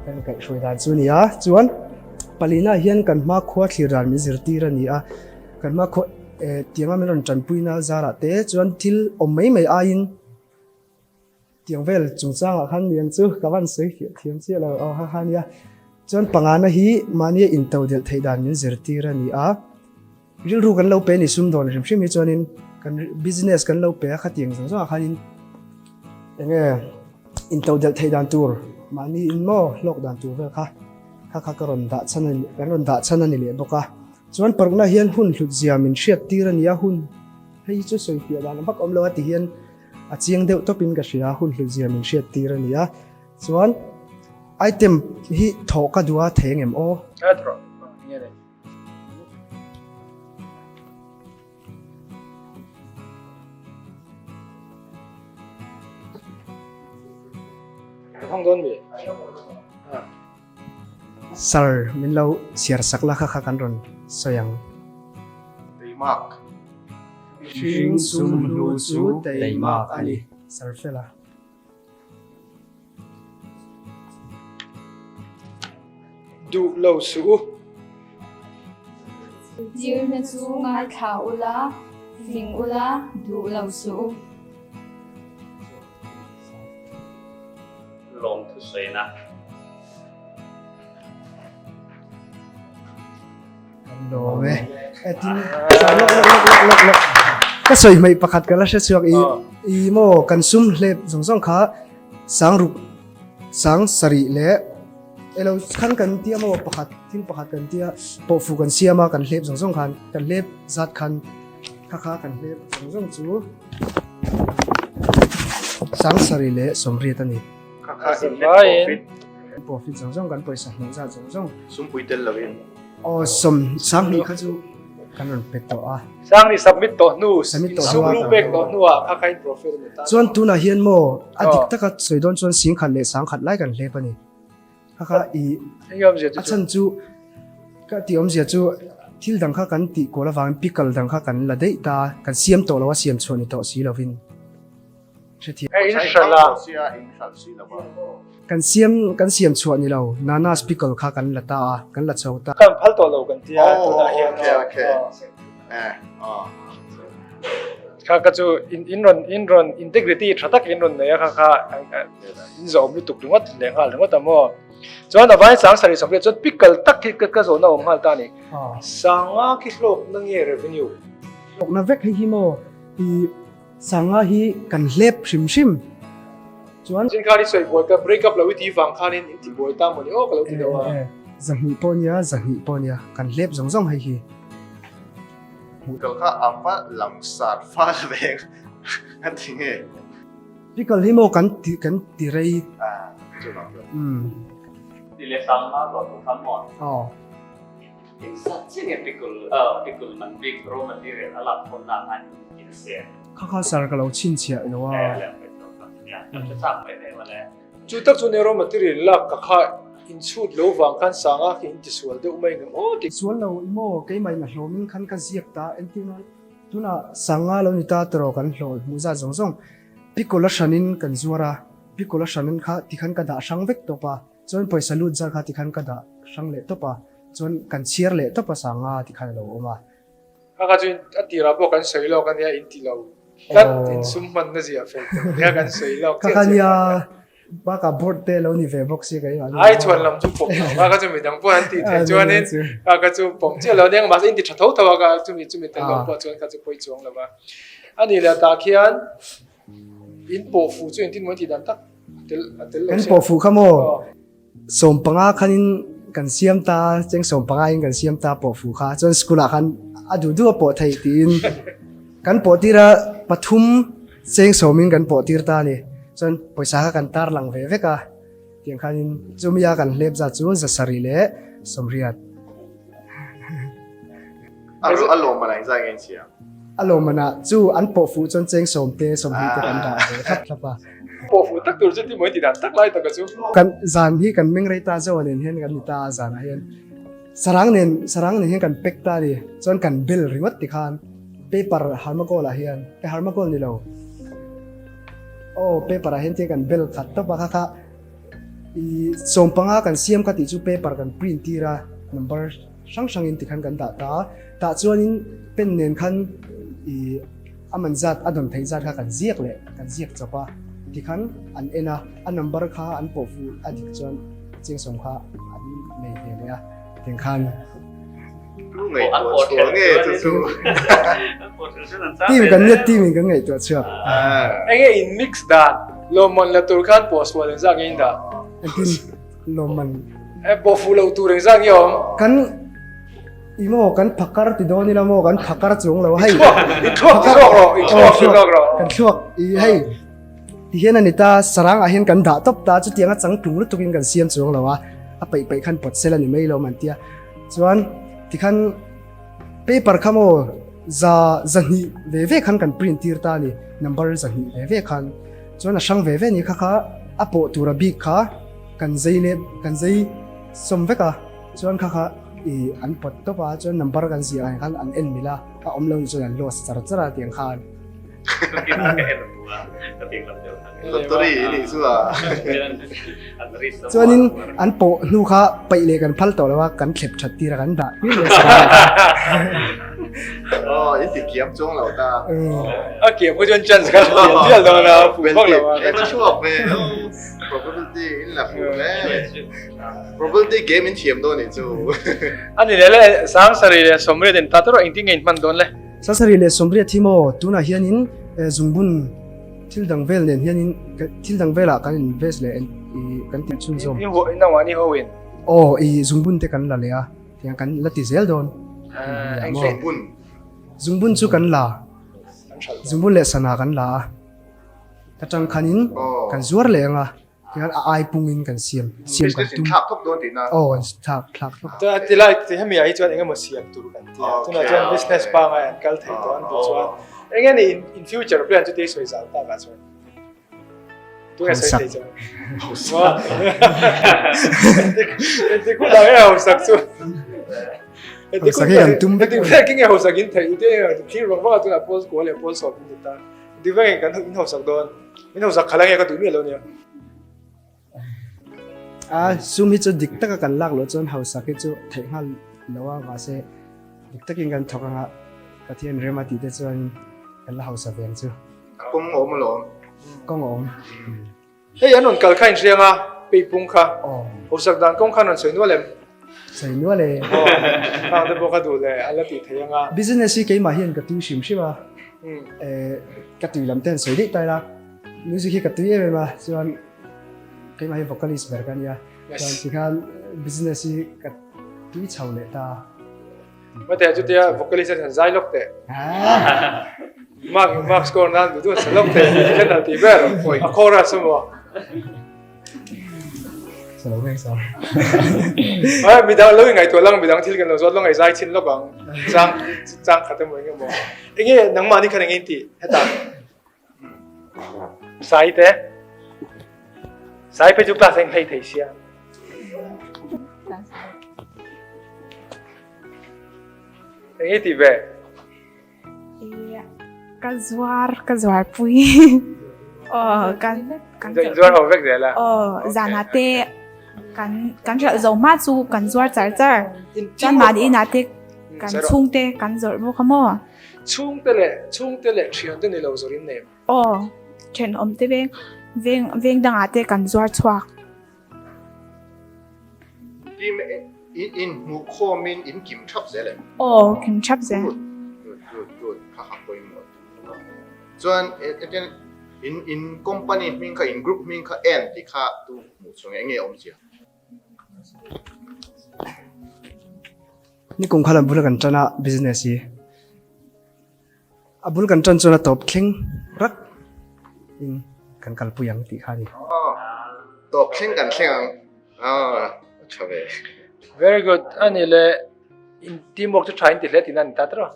kan kaihhruai dan chu a ni a. Chuan palina hian kan hmakhua thlir dan min zirtir a ni a. Kan hmakhua eh tianga min rawn tanpuina zarah te chuan thil awm mai mai aiin tiang vel chungchangah khan niang chu ka van sawi fiah thiam chiah lo aw ha ha nia. Chuan pangana hi mahnia into delh theih dan min zirtir a ni a. Rilru kan lo pe ni sum dawn hrim hrim hi chuanin kan business kan lo pe a khatiang zawng zawngah khanin enge into delh theih dan tur mahni in maw hlawk dan tur vel kha kha kha ka rawn dah chhan a ni kan rawn dah chhan a ni leh bawk a. Chuan parukna hian hun hlut zia min hriat tir a ni a, hun hei hi chu sawi fiah dan vak awm lo a ti hian a chiang deuh tawpin ka hria a, hun hlut zia min hriat tir a ni a. Chuan item hi thawh ka duh a thei angem aw? A thawh nge le? Ka hmang dawn mi? Sir, min lo chhiar sak la kha kha kan rawn sawi ang. Teimak. Mihring sum hlu chu teimak a ni. Sir Fela. Duh lo suh u. Zirtirna chu ngaithla ula, fing ula, duh lo suh u. Lawmthu sawiina. Kan lawm e. E tin lok lok lok lok lok lok. Ka sawi hmeih pakhat ka la hre chhuak i i maw kan sum hlep zawng zawng kha sang ruk sang sarih leh elo khan kan tia maw pakhat thil pakhat kan tia pawhfu kan siam a kan hlep zawng zawng khan kan hlep zat khan kha kha kan hlep zawng zawng chu sang sarih leh sawmriat a ni. Kha kha in net profit. Profit zawng zawng kan pawisa hmuh zat zawng zawng. Sumpui tel lovin. Aw sawm Sanghnih kha chu kan rawn pe tawh a. Sanghnih submit tawh hnu, Submit tawh hnu sum lu pek tawh hnuah kha kha in profit a ni ta. Chuan tunah hian maw a dik taka sawi dawn chuan singkhat leh sangkhat lai kan hlep a ni. Kha kha i a chhan chu ka tih awmzia chu thil dang kha kan tih kual avangin pickle dang kha kan la daih ta a, kan siam tawh lo a, siam chhuah ni tawh si lovin. Hrethiam. Hei in hralh a. Kan siam kan siam chhuah ni lo Nana's pickle kha kan la ta a, kan la chho ta. Kan phal tawh lo kan tia tunah hian. Okay okay. Eh ah. Kha ka chu in in rawn in rawn integrity tha tak in rawn nei a kha kha in zawh awm lutuk ringawt leh nghal ringawt a maw. Chuan a vain sang sarih sawmriat chuan pickle tak hi ka zawhna awm nghal ta a ni. Sanga khi hlawkna nge revenue? Hlawkna vek hei hi maw i Sanga hi kan hlep hrim hrim chuan. Zin khan i sawi buai ka break up lo i tih vang khanin in ti buai ta mawni aw ka lo ti deuh a. E, zahnih pawh nia, zahnih pawh nia, kan hlep zawng zawng hei hi. Pickle kha a va langsar fal ve a ti nge. Pickle hi maw kan ti kan ti rei. Ah, chuvang chuan. Umm. Ti leh sanga tawh tur khan maw? Aw. Engzat chiah nge pickle ah pickle man bik raw material a lak thawn na khan in seng. Kha kha sir ka lo chhinchhiah lo a. Chu tak chu nia raw material lak ka kha in chhut lo vang khan sanga khi in ti sual deuh mai ngam aw ti. Sual lo i maw keimah in a hlawm in khan ka ziak ta entir nan tunah sanga lo ni ta tawh kan hlawh hmuh zat zawng zawng pickle a hran in kan zuar a pickle a hran in kha tikhan ka dah hrang vek tawp a chuan pawisa lut zar kha tikhan ka dah hrang leh tawp a. Chuan kan chhiar leh tawp a sanga ti khan a lo awm a. A kha chu a tirah pawh kan sawi lawk a nia in ti lo tlat in sum hman na zia fel tawh nia kan sawi lawk chiah chiah nia bakah board te lo ni ve bawk sia keimah ni. Ai chhuan lam chu pawm lo a kha chu midang pawh an tih theih chuanin a kha chu pawm chiah lo nia mahse in ti tha tho tho a kha chumi chumi tel lo pawh chuan kha chu pawi chuang lo va. A nih leh tah khian in pawh fuh chu engtin maw in tih dan tak a tel a tel lo Kan pawh fuh kha maw? Sawmpanga khanin kan siam ta, cheng sawmpanga in kan siam ta pawh fu kha. Chuan school ah khan a duh duh a pawh theih tiin kan pawh tir a, pathum cheng sawmin kan pawh tir ta a ni. Chuan pawisa kha kan tar lang ve vek a, tiang khanin chumi a kan hlep zat chu zasarih leh sawmriat. A lawm man a inzai nge in siam? A lawmman ah chu an pawh fuh chuan cheng sawmte 20 te kan dah ve thlap thlap a. Pawh fuh tak tur chu ti mawi ti dan tak lai taka chu. Kan zan hi kan meng rei ta Zoa nen hian kan ni ta a zanah hian sarang nen sarang nen hian kan pack ta a ni chuan kan bel ringawt ti khan paper harmacol ah hian e harmacol ni lo aw paper ah hian tia kan bel khat tawp a kha kha i sawmpanga kan siam kha tih chu paper kan print tir a number Hrang hrangin tikhan kan dah ta a, tah chuanin pen nen khan i a man zat a dawn theih zat kha kan ziak leh kan ziak chawp a, tikhan an en a, a number kha an pawh fuh a dik chuan chiangsawm kha an nei ve leh a, tiang khan. Tu ngaihtuah chhuah nge chu chu. Team kan nia team in kan ngaihtuah chhuak. Enge in mix dan lawmman la tur khan pawh sual engzah nge in dah? Engtin? Lawmman. E pawh fuh lo tur engzah nge awm? Kan i maw kan phakar ti dawn ila maw kan phakar chuang lo hei. I thluak ti zawk rawh i thluak ti zawk rawh. Kan thluak i hei ti hian a ni ta sarang ah hian kan dah tawp ta chutiang a changtlung lutuk in kan siam chuang lo a a peih peih khan pawt sel a ni mai lo man tia chuan tikhan paper kha maw za zahnih ve ve khan kan print tir ta a ni number zahnih ve ve khan chuan a hrang ve ve ni kha kha a pawh tura bik kha Kan zei leh kan zei sawm vek a, chuan kha kha i an pawt tawp a, chuan number kan ziah ang khan an en mil a, a awm lo nih chuan an lost char char a tiang khan. Lottery i nih chu a. Chuanin an pawh hnu kha paih leh kan phal tawh lo a, kan thlep that tir a kan dah tir leh sa. Aw, in ti kiam chuang lo ta. A kiam kha chuan chance kha lian vial dawn a, fuh vak lo a. Eng a chhuak ve. Probability in la fuh hle mai. Probability game in thiam dawn nih chu. A ni leh le, Sangsarih leh Sawmriat in ta tawrh engtin nge in hman dawn le? Sangsarih leh Sawmriat hi maw tunah hianin zungbun thil dang vel nen hianin thil dang velah kan invest leh kan tih chhunzawm. In huah in angah ni ho in? Aw i zungbun te kan la leh a, tiang kan la ti zel dawn. Eng zungbun? Zungbun chu kan la, zungbun leh sana kan la a. Ka tang khanin kan zuar leh anga tihian a ai pungin kan siam siam kan tum. Thlak thawk dawn tihna. Aw kan thlak thlak thawk. Chuan ti lai ti hemi ah hi chuan engemaw siam tur kan ti a tunah chuan business pangai an kal thei tawh an tih chuan enge ni in future plan chu tei sawi zau tak ah chuan tunge sawi thei chuan hausak engtik hun ah nge hausak chu hausak hi kan tum vek engtik nge hausak in theih te thil vang vang ah tunah pawl kua leh pawl sawm in ti ta. Dik vek kan in hausak dawn. Min hausak khalh ange ka duh miah lo nia. A sum hi chu dik taka kan lak loh chuan hausak hi chu theih nghal lo a mahse dik takin kan thawk anga Pathian rem a tih te chuan kan la hausa ve ang chu. A kawng a awm alawm. Kawng a awm. Hei an rawn kal kha inhriang a, peipung kha. Hausak dan kawng khan rawn sawi nual em? Sawi nual e. Aw, khang te pawh ka duh leh a la tih thei ang a. Business hi keimah hian ka tui hrim hrim a, ka tui lam te han sawi daih ta ila, music hi ka tui em em a, chuan keimah hi vocalist ber ka nia, chuan tikhan business hi ka tui chho leh ta. Mate chutia vocalist an zai lawk teh. Mark mark score nan duh duh sa lawk teh. Khen al ti ber. A chorus emaw. Salo vek sa. Ai midang lo ingaihtuah lang midang thil kan lo zawt lo ngai zai chin lawk ang. Chang chang khat emaw eng emaw. Enge nangmah ni khan eng in ti hetah. Sai te. Sai phei chu class a in hlei thei sia. Eng i ti ve? Ka zuar, ka zuar pui. Oh, kan kan zuar ho vek zel a. Oh, zana te kan kan hralh zo hma chu kan zuar char char. Chuan mahni inah te kan chhungte kan zawrh bawk a maw? Chhungte leh chhungte leh thiante ni lo zawrh in nem. Aw, thenawm te veng veng veng dangah te kan zuar chhuak. Team in in hmuh khawmin in kim thap zel em? Aw, kim thap zel. Good, good, good, good. Kha kha pawimawh tur. Chuan etiang in in company hming kha in group hming kha en tih kha tu hmuh chhuah nge enge awmzia? Ni kum kha lam bul kan tan a business hi a bul kan tan chuan a tawp thleng rak in kan kalpui ang tih kha a ni. Tawp thleng kan thleng ang a tha ve. Very good. Ani le in teamwork chu tha in ti hle tihna a ni ta tawrh a.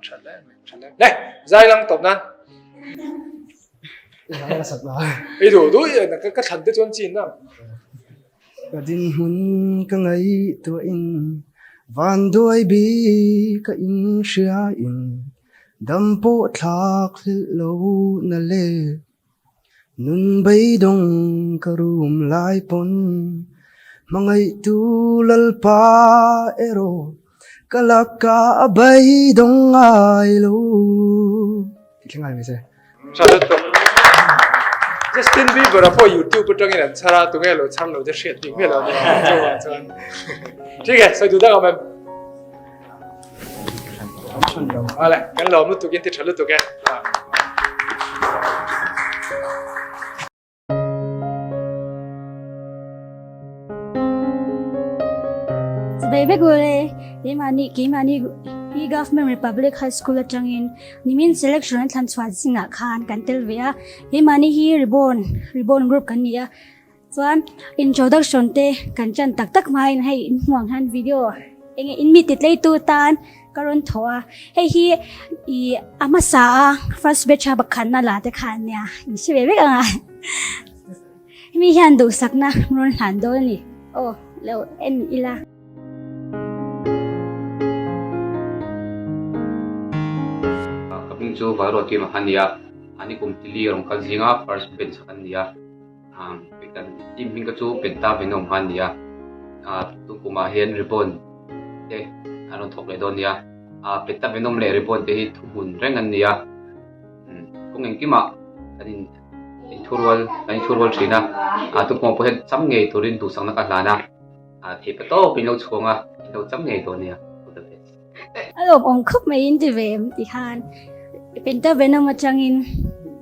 Tha hle mai, tha hle. Le, zai lang tawp nan. I duh duh i ka thlan te chuan chin na. Ka dinhmun ka ngaihtuahin vanduai bik ka inhriain dam pawh thlak hlelh lo na le. Nun beidawng ka rum lai pawn hmangaihtu Lalpa erawh ka laka a beidawng ngai lo. Tih thleng ngai mai se. Tha lutuk. Justin Bieber a pawh YouTube atangin an chhar a, tunge lo chhar lo te hriat bik miah lo ania chuvang chuan. Thik e, sawi duh dang awm em? Ale, kan lawm lutuk in ti tha lutuk e. Chibai vek ule, keimahni keimahni hi Government Republic High School atangin nimin selection an thlan chhuah zingah khan kan tel ve a, keimahni hi Reborn Reborn group kan ni a, chuan introduction te kan chan tak tak hmain hei inhmuang hian video enge in mi titleitu tan ka rawn thaw a, hei hi ih a hmasa a first batch a bakhanna la te khan nia in hre ve vek ang a, hemi hian duhsakna rawn hlan dawn a ni aw lo en ila. Ka hming chu Valruat Kim a nia, ani kum tili rawn kal zinga first bench a kan nia. Kan team hming ka chu Penta Venom kha a ni a, tun kumah hian Ribbon te an rawn thawk leh dawn a nia, Penta Venom leh Ribbon te hi thuhmun reng an ni a, kawng engkimah kan in inthurual kan inthurual thin a, tun kumah pawh hian cham ngei turin duhsakna ka hlan a, theih pa tawp in lo chhuang a, in lo cham ngei dawn a nia, all the best. A lawm awm khawp mai in ti ve em ti khan Penta Venom atangin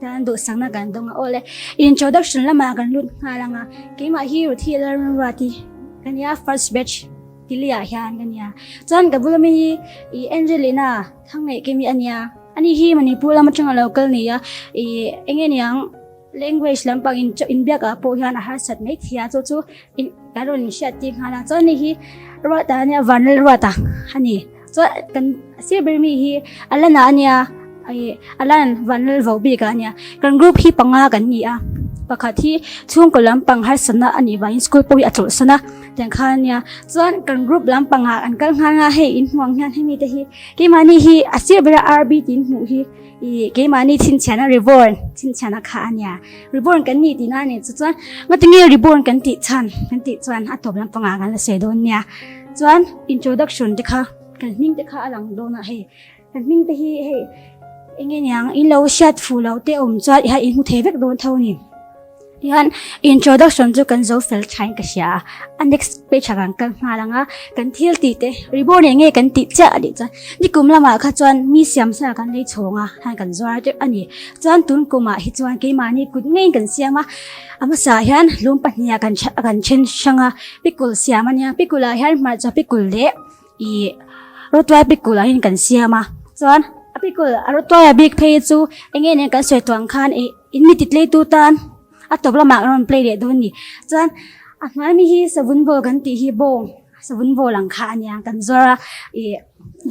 tan duhsakna kan dawng a aw le introduction lamah kan lut nghal ang a keimah hi Ruthi Lalramruati ka nia first batch tiliah hian ka nia chuan ka bula mi hi i Angelina Thangngaih Kimi a nia ani hi Manipur lam atanga lo kal ni a i enge niang Language lampang in inbiak ah pawh hian a harsat mai thei a, chu chu in kan rawn inhriat tir nghal a, chuan hei hi Ruata a nia Vanlal Ruata a ni, chuan kan sir ber mi hi Alana a nia ih Alan Vanlal vo bik ah a nia, kan group hi panga kan ni a, pakhat hi chhungkaw lampang harsatna a nih vangin school pawh hi a chawlhsan a tiang khan a nia, chuan kan group lampangah an kal nghal a hei inhmuh ang hian hemi te hi keimahni hi a sir bera RB tih inhmuh hi. I keimahni chhinchhiahna reborn chhinchhiahna kha a nia. Reborn kan nih tihna a ni chu chuan ngatinge reborn kan tih chhan kan tih chuan a tawp lampangah kan la sawi dawn nia. Chuan introduction te kha kan hming te kha a lang dawn a hei kan hming te hi hei enge niang in lo hriat fuh loh te awm chuan i hmu thei vek dawn tho a ni. Tihian introduction chu kan zo fel thain ka hria a, a next page ah kan kal nghal ang a, kan thil tih te ribbon eng nge kan tih chiah a nih chuan nikum lamah kha chuan mi siam sa kan lei chhawng a han kan zuar teuh a ni. Chuan tun kumah hi chuan keimahni kut ngeiin kan siam a, a hmasa ah hian lung pahnih ah kan kan then hrang a, pickle siam a nia, pickle ah hian hmarcha pickle leh ih rawtuai pickle ah hian kan siam a, chuan a pickle a rawtuai ah bik phei chu eng nge nen kan sawi tawh ang khan ih. In mi titleitu tan a tawp lamah rawn play leh dawn ni. Chuan a hnuai mi hi savun ball kan tih hi bawng savun ball ang kha a nia kan zawr a ih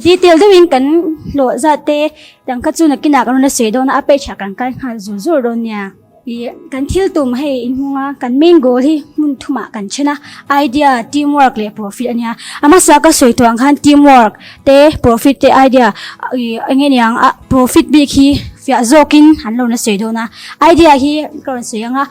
detail deuhin kan hlawh zat te dang kha chu nakinah kan rawn la sawi dawn a a page ah kan kal nghal zur zur dawn nia. Ih kan thil tum hei inhmung a kan main goal hi hmun thumah kan then a idea, team work leh profit a nia. A hmasa ka sawi tawh ang khan team work te profit te idea ih eng nge niang a profit bik hi fiah zawkin an lo na sawi dawn a idea hi ka rawn sawi ang a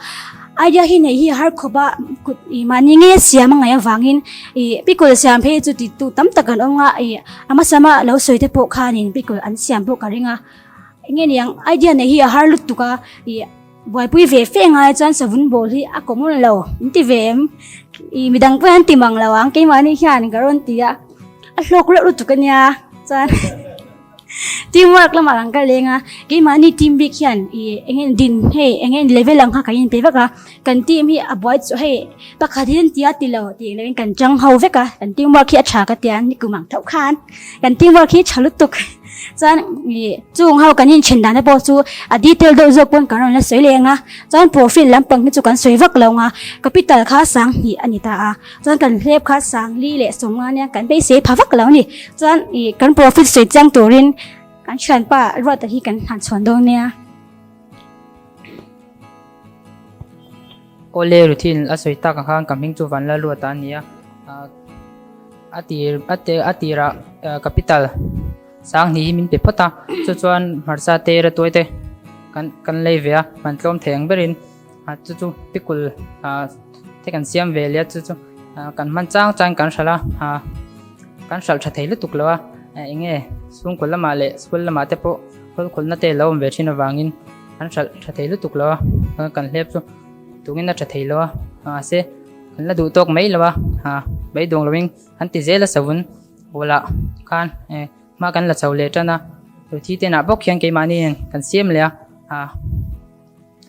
idea hi neih hi a har khawp a kut ih mahni nge siam a ngaih avangin ih pickle siam phei chu ti tu tam tak an awm a ih a hmasa ma lo sawi te pawh khanin pickle an siam pawh ka ring a eng nge niang idea neih hi a har lutuk a ih Buaipui ve fe ngai chuan savun ball hi a common lo in ti ve em? Ih midang pawh hian ti mang lo ang keimahni hian ka rawn ti a, a hlawk reuh lutuk a nia chuan team work lamah kan kal leng a, keimahni team bik hian ih eng nge din hei eng nge level ang kha kan inpe vek a, kan team hi a buai chu hei pakhat hi an ti a ti lo tih loin kan chang ho vek a, kan team work hi a tha ka tia nikum ang tho khan kan team work hi tha lutuk. Chuan ih chung ho kan inthen dan te pawh chu a detail deuh zawk pawn kan rawn la sawi leh ang a, chuan profit lampang hi chu kan sawi vak lo ang a, capital kha 2000 a ni ta a, chuan kan hlep kha 40 leh 50 nia kan beisei pha vak lo a ni, chuan ih kan profit sawi chiang turin. Kan thianpa Ruata hi kan hlan chhuan dawn nia. Awle Ruthin a sawi tak ang khan ka hming chu Vanlalruata a ni a, a tir a tirah capital Sanghnih hi min pe phawt a, chu chuan hmarcha te ratuai te kan kan lei ve a, man tlawm thei ang berin chu chu pickle te kan siam ve leh a, chu chu kan hman chang chang kan hralh a, kan hralh tha thei lutuk lo a, eng nge chhungkaw lamah leh school lamah te pawh khawlkhawlna te lo awm ve thin avangin kan hralh tha thei lutuk lo a, kan hlep chu tungin a tha thei lo a, mahse kan la duh tawk mai lo a, beidawng lovin kan ti zel a savun. Bulah khan hma kan la chho leh tan a, ruthi te nah bawk hian keimahni hian kan siam leh a, ah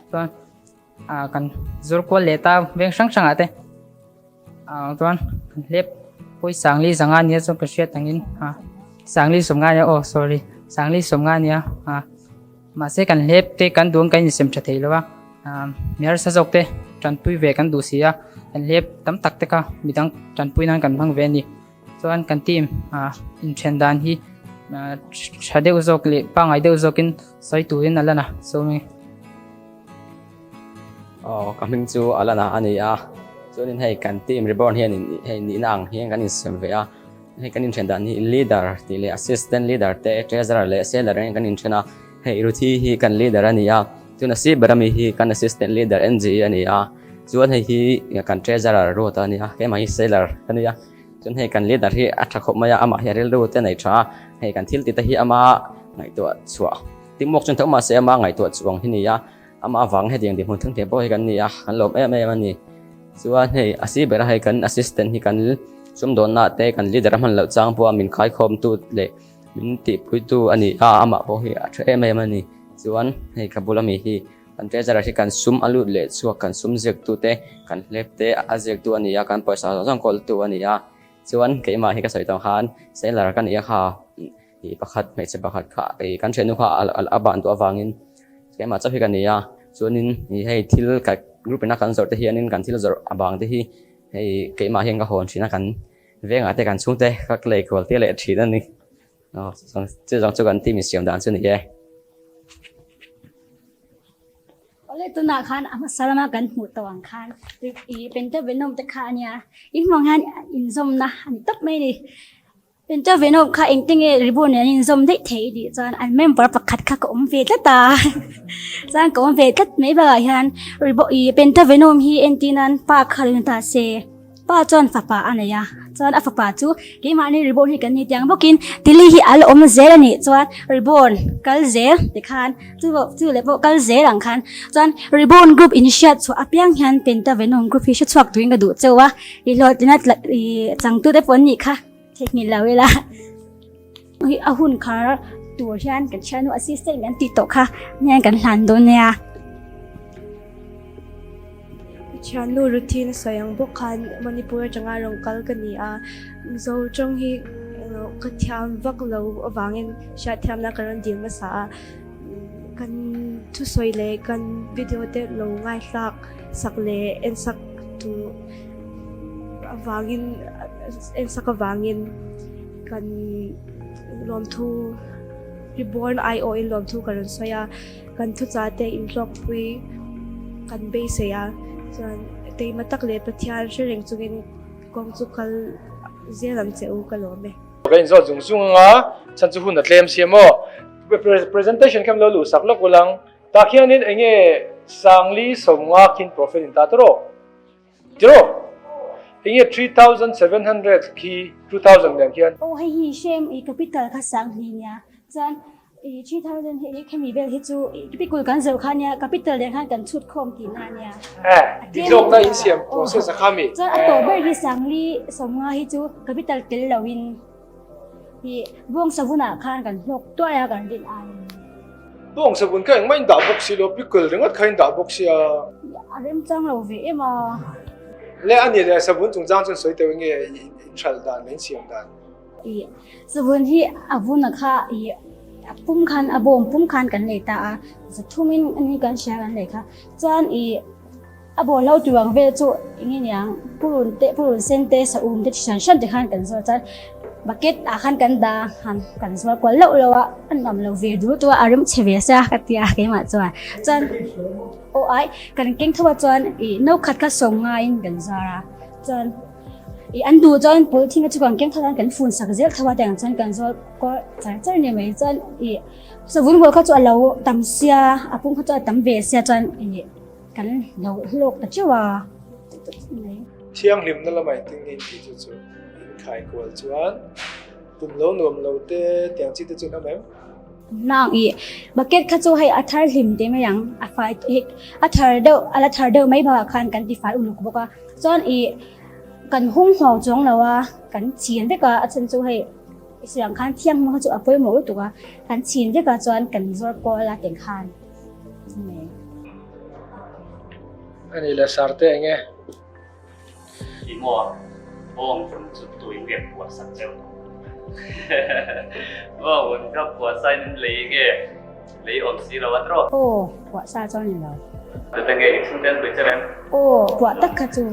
chuan ah kan zawr kual leh ta veng hrang hrangah te ah chuan kan hlep pawi sangli zanga ania chuan ka hriat angin ah sangli sawmnga ania aw sorry sangli sawmnga ania ah. Mahse kan hlep te kan duang kan insem tha thei lo a, mi harsa zawk te tanpui ve kan duh si a, kan hlep tam tak te kha midang tanpui nan kan hmang ve a ni. Chuan kan team inthen dan hi tha deuh zawk leh pangngai deuh zawkin sawi turin a lan a, Sawmi. Aw ka hming chu a lan a a ni a, chuanin hei kan team reborn hian hei nihna ang hian kan insem ve a. Hei kan inthen dan hi leader tih leh assistant leader te treasurer leh seller angin kan inthen a, hei Ruthi hi kan leader a ni a, chuan a sir ber ami hi kan assistant leader Angie a ni a, chuan hei hi kan treasurer Ruth a ni a, keimah hi seller ka ni a, chuan hei kan leader hi a tha khawp mai a, amah hi a rilru te nei tha a, hei kan thil tih te hi ama ngaihtuah chhuah teamwork chuan tho mahse ama ngaihtuah chuang hi ni a. Amah avang hetiang dinhmun thang thei pawh hi kan ni a, kan lawm em em a ni. Chuan hei a si bera hei kan assistant hi kan sumdawnna te kan leader a hman loh chang pawha min khaikhawmtu leh min tihpuitu a ni a, amah pawh hi a tha em em a ni. Chuan hei ka bula mi hi kan treasurer hi kan sum a lut leh chhuak kan sum ziaktu te kan hlep te a ziaktu a ni a, kan pawisa zawng zawng kawltu a ni a. Chuan keimah hi ka sawi tawh khan seller ka ni a kha. Ih pakhat hmeichhe pakhat kha ih kan thiannu kha a ban duh avangin keimah chauh hi ka ni a, chuanin ih hei thil ka group ina kan zawrh te hianin kan thil zawrh a bang te hi hei keimah hian ka hawn thin a kan vengah te kan chhungte ka lei kual tir leh thin a ni aw chu zawng chu kan team insiam dan chu a ni e. Awle tunah khan a hmasa lama kan hmuh tawh ang khan ih Pentavenom te kha a nia inhmuh ang hian inzawmna a ni tawp mai a ni. Intervenawm kha engte nge ribbon nen an inzawm daih thei i tih chuan an member pakhat kha ka awm ve tlat a, chuan ka awm ve tlat mai bakah hian ribbon ih pentavenom hi entir nan pa kha lo ni ta se, pa chuan fapa a nei a, chuan a fapa chu keimahni ribbon hi kan ni tiang bawkin tili hi a la awm zel a nih chuan ribbon kal zel tikhan chu chu leh pawh kal zel ang khan chuan ribbon group inhriat chhuah apiang hian pentavenom group hi hre chhuak turin ka duh cheu a, i hlawhtlina ih changtute pawh an nih kha. Theihnghilh lo ila a hun khar tur hian kan thiannu assistant kan tih tawh kha hian kan hlan dawn nia. Thiannu Ruthina sawi ang bawk khan Manipur atanga rawn kal ka ni a, Mizo tawng hi ka thiam vak lo avangin hriatthiamna ka rawn dil hmasa a, kan thusawi leh kan video te lo ngaithlak sak leh en sak tur avangin ensak avangin kan lawmthu reborn aiawhin lawmthu ka rawn sawi a kan thuchah te inhlawkpui kan beisei a chuan keimah tak leh Pathian hre reng chungin kawng chu kal zel ang che u ka lawm e. Ka inzawt zung zung anga chhan chu hun a tlem si a maw? Presentation kha lo luh sak lawk ulang tah khianin enge Sangli sawmnga khin profit in ta tawh. Tiraw? Enge 3700 khi 2000 nen khian? Aw hei hi hrem i capital kha sang hni nia chuan i 3000 hi khemi vel hi chu i pikul kan zawrh kha nia capital nen khan kan chhut khawm tihna a nia. Eh, dik zawk ta in siam process a kha mi. Chuan a tawh ber hi sangli sawmnga hi chu capital tel lo in. Hi bawng savun ah khan kan hlawk tuai a kan rin ai. Bawng savun kha engmah in dah bawk si lo, pickle ringawt kha in dah bawk sia. A remchang lo ve em a. Le a ni le savun chungchang chuan sawi teuh nge in hralh dan leh in siam dan. I savun hi a vun a kha i a pum khan a bawng pum khan kan lei ta a, zathum in ani kan hria kan lei kha chuan i A bawlhlo tur ang vel chu eng nge niang purun te purun sen te saum te chi hran hran te khan kan zawt chuan. Bucket ah khan kan dah a, kan zuar kual loh loh a, a nuam lo ve dul tu a, a rem chhe ve sia ka ti a keimah chuan. Chuan aw ai kan keng tho a chuan ih no khat kha sawm ngaiin kan zuar a, chuan ih an duh chuan polythene te chu kan keng tho a kan fun sak zel tho a tiang chuan kan zuar kual char char a ni mai chuan ih savun bual kha chu a lo tam sia a pum kha chu a tam ve sia chuan ih kan lo hlawk ta teuh a. Thianghlimna lamah engtin nge intih chu chu inkhai kual chuan pum lo nuam lo te tiang chi te chu an awm em? Nang i bucket kha chu hei a thar hlim te mai ang a fai hei a thar deuh a la thar deuh mai bakah khan kan ti fai uluk bawk a chuan i kan hung huau chuang lo a kan chhin vek a a chhan chu hei i sawi ang khan thianghlim kha chu a pawimawh lutuk a kan chhin vek a chuan kan zawr kual a teng khan. Ani le sarte enge? I maw bawng vun chu tui nge puah sak cheu? Bawng vun kha puah sa in lei nge lei awm si lo a trawh? Aw, puah sa chuan ni lo. Tute nge i chhungte an pui che reng? Aw, puah tak kha chu.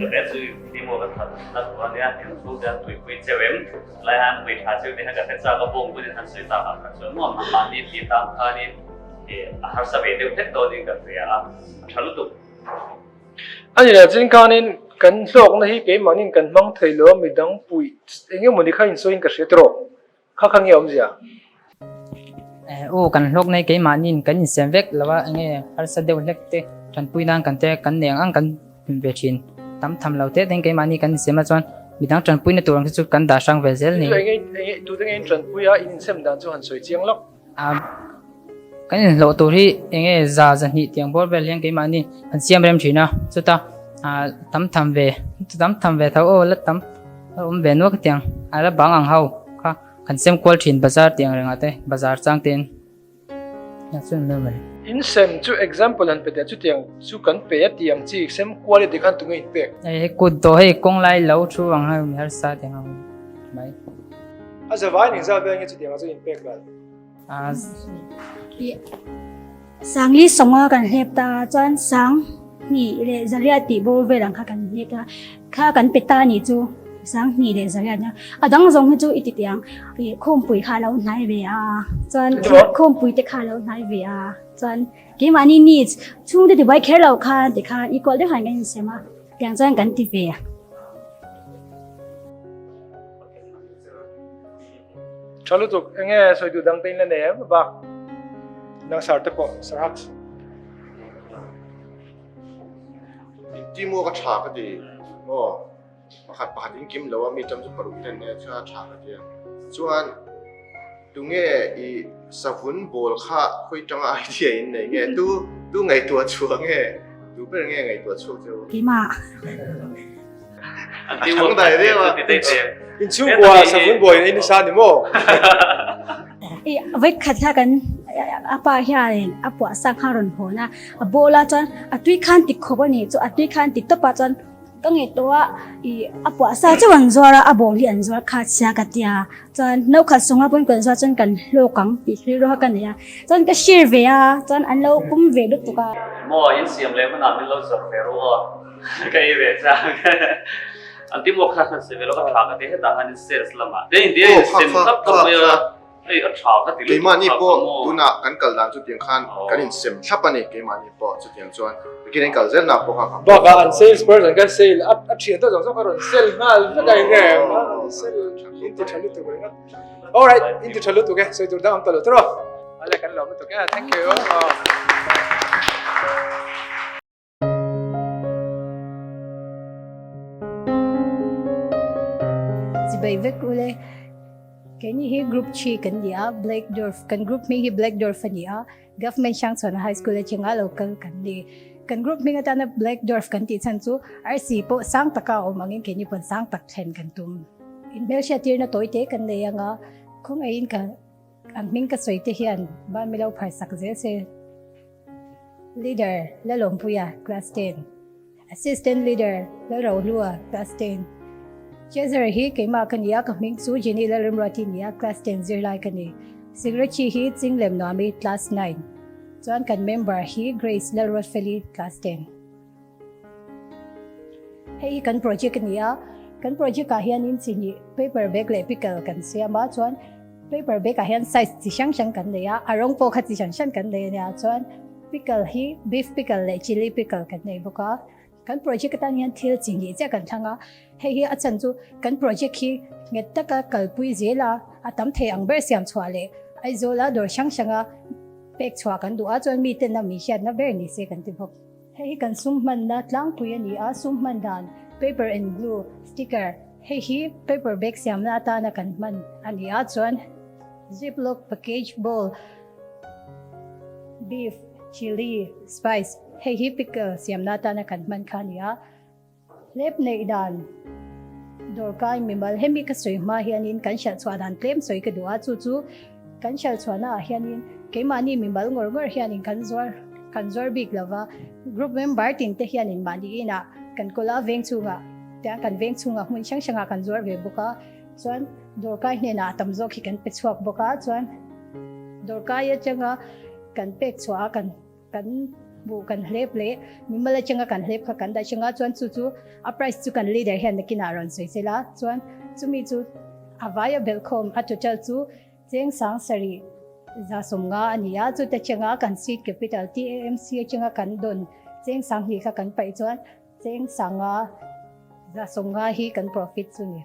Tute chu i maw ka that na tur ania, in chhungte an pui pui cheu em? Lai han pui tha cheu te kha ka hre chak a, bawng vun in han sawi tak ah kha chuan nuam mahni ti tang khanin a harsa ve deuh hlek dawnin ka hria a, a tha lutuk. A ni lah chin khanin kan hlawkna hi keimahnin kan hmang thei lo a, midang puih eng emawni kha insawiin ka hria tawh, kha kha nge awmzia? Aw kan hlawkna hi keimahnin kan insem vek lo a, enge harsa deuh hlek te tanpui nan kan te kan nei ang ang kan hlim ve thin, tam tham lo te ten keimahni kan insem a chuan midang tanpuina tur ang te chu kan dah hrang ve zel ni. Tute nge in tanpui a, in insem dan chu han sawi chiang lawk. Kan inhlawh tur hi eng nge za zahnih tiang bawr vel hian keimahni kan siam rem thin a, chuta tam tham ve tam tham ve tho aw la tam a awm ve nuak tiang a la bang ang ho kha kan sem kual thin bazar tiang rengah te bazar chang ten a chuan mai mai. In sem chu example han pe teh chutiang chu kan pe a tiang chi sem kual i ti khan tunge in pek. Hei kut dawh hei kawng lai lo thu ang ho mi harsa tiang ho mai. A zavai ning zat vel nge chutiang ah chuan in pek ral? Sangli sawnga kan hlep ta chuan sang hnih leh zariat tih bawr vel ang kha kan hlep ta kha kan pe ta nih chu sang hnih leh zariat nia a dang zawng hi chu i ti teh ang ih khawmpui kha a lo hnai ve a chuan khawmpui te kha a lo hnai ve a chuan keimahni needs chhungte tibuai kher lo khan tikhan equal deuh han kan insem a tiang chuan kan ti ve. Tha lutuk, enge sawi duh dang te in la nei em bak nang sar te pawh sar haks. In team work a tha ka ti maw pakhat pakhat in kim lo a mi tam chu paruk ten nia chuan a tha ka ti a chuan tunge i savun ball kha khawi tanga idea in nei nge tu tu ngaihtuah chhuah nge tu ber nge ngaihtuah chhuak cheu. Keimah. A thang dai deuh a. In chhungkua savun buai in nisa ni maw? Vawi khat kha kan a pa hianin a puah sak kha rawn hawn a, a ball a chuan a tui khan ti khawp a ni chu a tui khan ti tawp a chuan ka ngaihtuah a ih a puah sa chauh an zuar a, a ball hi an zuar khat sia ka tia chuan no khat sawnga pawn kan zuar chuan kan hlawk ang tih rilru kha ka nei a, chuan ka share ve a chuan an lo pum ve lutuk a. Maw in siam leh hmunah min lo zawrh ve ru aw. Ka ei ve chang. An ti maw kha khan se ve lo ka tha ka ti hetah khan in sales lamah te in tia in sem thlap thlap mai a hei a tha ka ti lutuk Keimahni pawh tunah kan kal dan chutiang khan kan in sem thlap a ni keimahni pawh chutiang chuan bikin in kal zel na pawh kha kha Bakah an sales person kha sale a a thian tawh zawng zawng kha rawn sell nghal vek a eng em sell in ti tha lutuk ringawt. Alright in ti tha lutuk e sawi tur dang awm ta lo tawh ale kan lawm lutuk e thank you. Chibai vek ule. Keini hi group 3 kan ni a, Black Dwarf. Kan group hming hi Black Dwarf a ni a, Government Hrangchhuana High School atanga local kan ni. Kan group hming atana Black Dwarf kan tih chhan chu arsi pawh sang taka a awm angin keini pawn sang tak thlen kan tum. Inhmelhriattirna tawi te kan nei anga khawngaihin ka an hming ka sawi te hian ban milo pharsak zel se. Leader, Lalawmpuia, Class 10. Assistant Leader, Lalrohlua, Class 10. Treasurer hi keimah ka ni a, ka hming chu Jenny Lalrimruati ni a, Class 10 zirlai ka ni. Secretary hi Chinglem Nuami, Class 9. Chuan kan member hi Grace Lalruatfeli, Class 10. Hei hi kan project a ni a. Kan project ah hianin chi hnih paper bag leh pickle kan siam a, chuan paper bag ah hian size chi hrang hrang kan nei a, a rawng pawh kha chi hran hran kan nei a nia, chuan pickle hi beef pickle leh chilli pickle kan nei bawk a. Kan project atan hian thil chi hnih chiah kan thlang a, hei hi a chhan chu kan project hi nghet taka kalpui zel a, a tam thei ang ber siam chhuah leh Aizawla dawr hrang hranga pek chhuah kan duh a, chuan miten a mi hriatna ber ni se kan ti bawk. Hei hi kan sum hmanna tlangpui a ni a, sum hman dan paper and glue sticker hei hi paper bag siamna atana kan hman a ni a, chuan ziplock package bowl beef chilli spice hei hi pickle siamna atana kan hman kha a ni a. Hlep neih dan dawrkai mimal hemi ka sawi hma hianin kan hralh chhuah dan tlem sawi ka duh a, chu chu kan hralh chhuahna ah hianin keimahni mimal ngawr ngawr hianin kan zuar kan zuar bik lo va, group member tin te hianin mahni inah kan kawl a veng chhungah tiang kan veng chhungah hmun hrang hrangah kan zuar ve bawk a, chuan dawrkai hnenah a tam zawk hi kan pe chhuak bawk a, chuan dawrkai atanga kan pek chhuah a kan. Kan buh kan hlep leh mimal atanga kan hlep kha kan dah hrang a, chuan chu chu a price chu kan leader hian nakinah rawn sawi sel a, chuan chumi chu a vaia belhkhawm a total chu cheng sang sarih 150 a ni a, chuta atanga kan seed capital TAMC atanga kan dawn cheng sang hnih kha kan paih chuan cheng sanga 150 hi kan profit chu ni.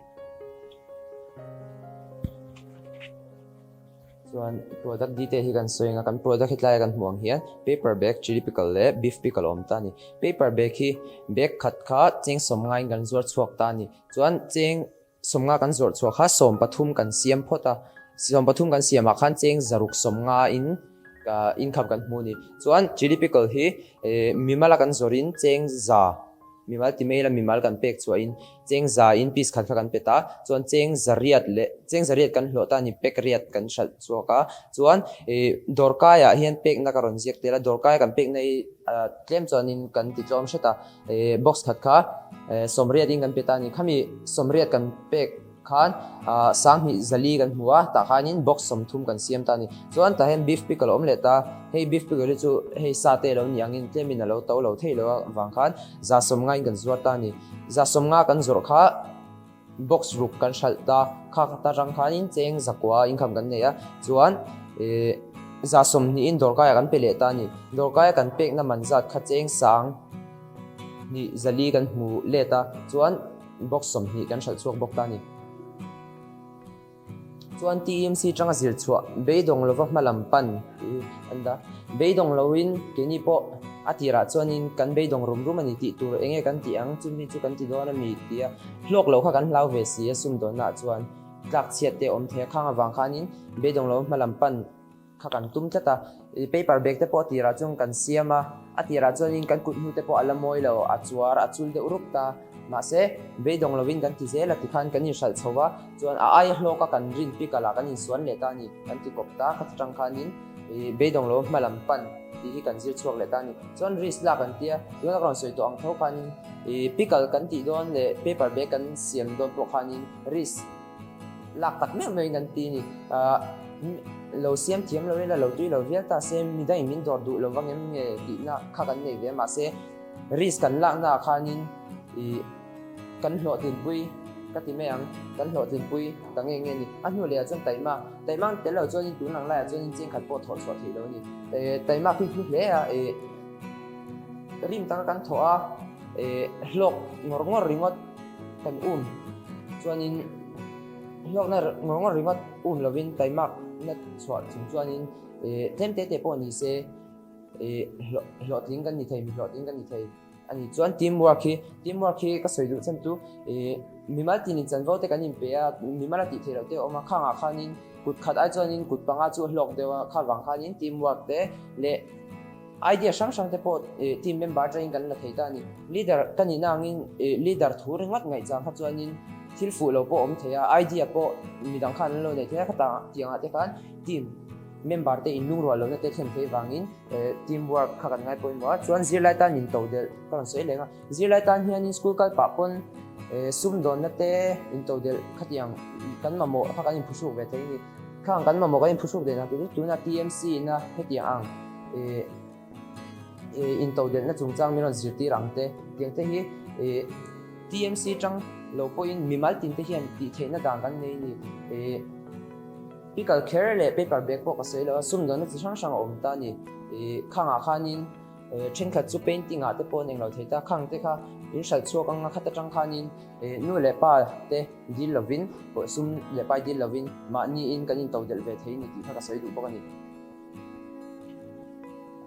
Chuan product detail hi kan sawi ang a, kan product hi tlaia kan hmuh ang hian paper bag, chilli pickle leh beef pickle a awm ta a ni. Paper bag hi bag khat kha cheng sawmnga in kan zuar chhuak ta a ni. Chuan cheng sawmnga kan zawrh chhuah kha 13 kan siam phawt a, 13 kan siamah khan cheng zaruk 50 in income kan hmu a ni. Chuan chilli pickle hi mimala kan zawrhin cheng za. Mimal ti mai ila mimal kan pek chhuahin cheng za in piece khat kha kan pet a, chuan cheng zariat leh cheng zariat kan hlawh ta a ni pek riat kan hralh chhuak a, chuan ih dawrkaiah hian pekna ka rawn ziak tel a, dawrkaia kan pekna hi tlem chuanin kan ti tlawm hret a, ih box khat kha sawmriat in kan pe ta a ni, khami sawmriat kan pek. Khan 2000 zali kan hmu a, tah khanin box 30 kan siam ta a ni. Chuan tah hian beef pickle a awm leh ta, hei beef pickle hi chu hei sa te lo ni angin tlemin a lo to lo thei lo a vang khan 150 in kan zuar ta a ni. 150 kan zawrh kha box ruk kan hralh ta, kha ta rang khanin cheng zakua income kan nei a, chuan ih 120 in dawrkaiah kan pe leh ta a ni. Dawrkaia kan pekna man zat kha cheng 2000 zali kan hmu let a, chuan. Box 20 kan hralh chhuak bawk ta a ni. Chuan TMC tanga zir chhuah beidawng lova hma lam pan tih hi an dah. Beidawng loin keini pawh a tirah chuanin kan beidawng rum rum a ni tih tur enge kan tih ang, chumi chu kan ti dawn a mi tia hlawk lo kha kan hlau ve si a sumdawnnaah chuan tlak chhiat te a awm thei a, khang avang khanin beidawng lova hma lam pan kha kan tum tlat a, paper bag te pawh a tirah chuan kan siam a, a tirah chuanin kan kut hnu te pawh a la mawi lo, a chuar a chul deuh rup ta, mahse beidawng lovin kan ti zel a tikhan kan inhralh chho va, chuan a aia hlawka kan rin pickle ah kan insuan leh ta a ni, kan ti kawp ta, kha tang khanin beidawng lo hma lam pan tih hi kan zir chhuak leh ta a ni, chuan risk lak an tia, tuna ka rawn sawi tawh ang tho khanin pickle kan tih dawn leh paper bag kan siam dawn pawh khanin risk. Lak tak meuh meuhin an ti a ni. Lo siam thiam lo ila, lo tui lo vial ta se, midangin min dawr duh lo vang em nge tihna kha kan nei ve a, mahse risk kan lakna ah khanin ih kan hlawhtlinpui ka ti mai ang, kan hlawhtlinpui ta nge nge a ni. A hnu leh ah chuan taihmak, taihmak tel lo chuanin tun ang laiah chuanin cheng khat pawh thawh chhuah theih lo a ni. Taihmak hi hlu hle a, ih rim taka kan thawh a, ih hlawk ngawr ngawr ringawt. Kan um chuanin hlawkna ngawr ngawr ringawt um lovin taimak na chhuah chung chuanin tlem te te pawh ni se hlawhtling kan ni thei, mi hlawhtling kan ni thei a ni. Chuan team work hi, team work hi ka sawi duh chhan chu mimal tinin chanvo te kan inpe a, mimal a tih theih loh te a awm a, khangah khanin kut khat ai chuanin kut panga chu a hlawk deuh a, kha vang khanin team work te leh Idea hrang hrang te pawh team member atangin kan la thei ta a ni. Leader ka nihna angin leader thu ringawt ngaihchang kha chuanin thil fuh lo pawh a awm thei a, idea pawh midang khan an lo nei thei a, khata tiangah te khan team member te inlungrual lohna te thlen thei vangin team work kha kan ngai pawimawh a. Chuan zirlai tan in to delh ka rawn sawi leng a, zirlai tan hianin school kal pah pawn sumdawnna te in to delh khatiang kan mamawh kha kan inphuhruk ve thei a ni. Khang kan mamawh kan inphuhruk ve dan tur chu tuna TMC ina hetiang ang ih intodelhna chungchang min rawn zirtir ang te tiang te hi ih TMC tang. lo pawhin mimal tin te hian tih theihna dan kan nei a ni. Ih pickle kher leh paper bag pawh ka sawi lo a, sumdawnna chi hrang hrang a awm ta a ni. Ih khangah khanin thenkhat chu painting ah te pawh an englo thei ta, khang te kha in hralh chhuak anga khat atang khanin nu leh pa te dil lovin sum leh pai dil lovin mahniin kan intodelh ve thei a ni tih kha ka sawi duh bawk a ni.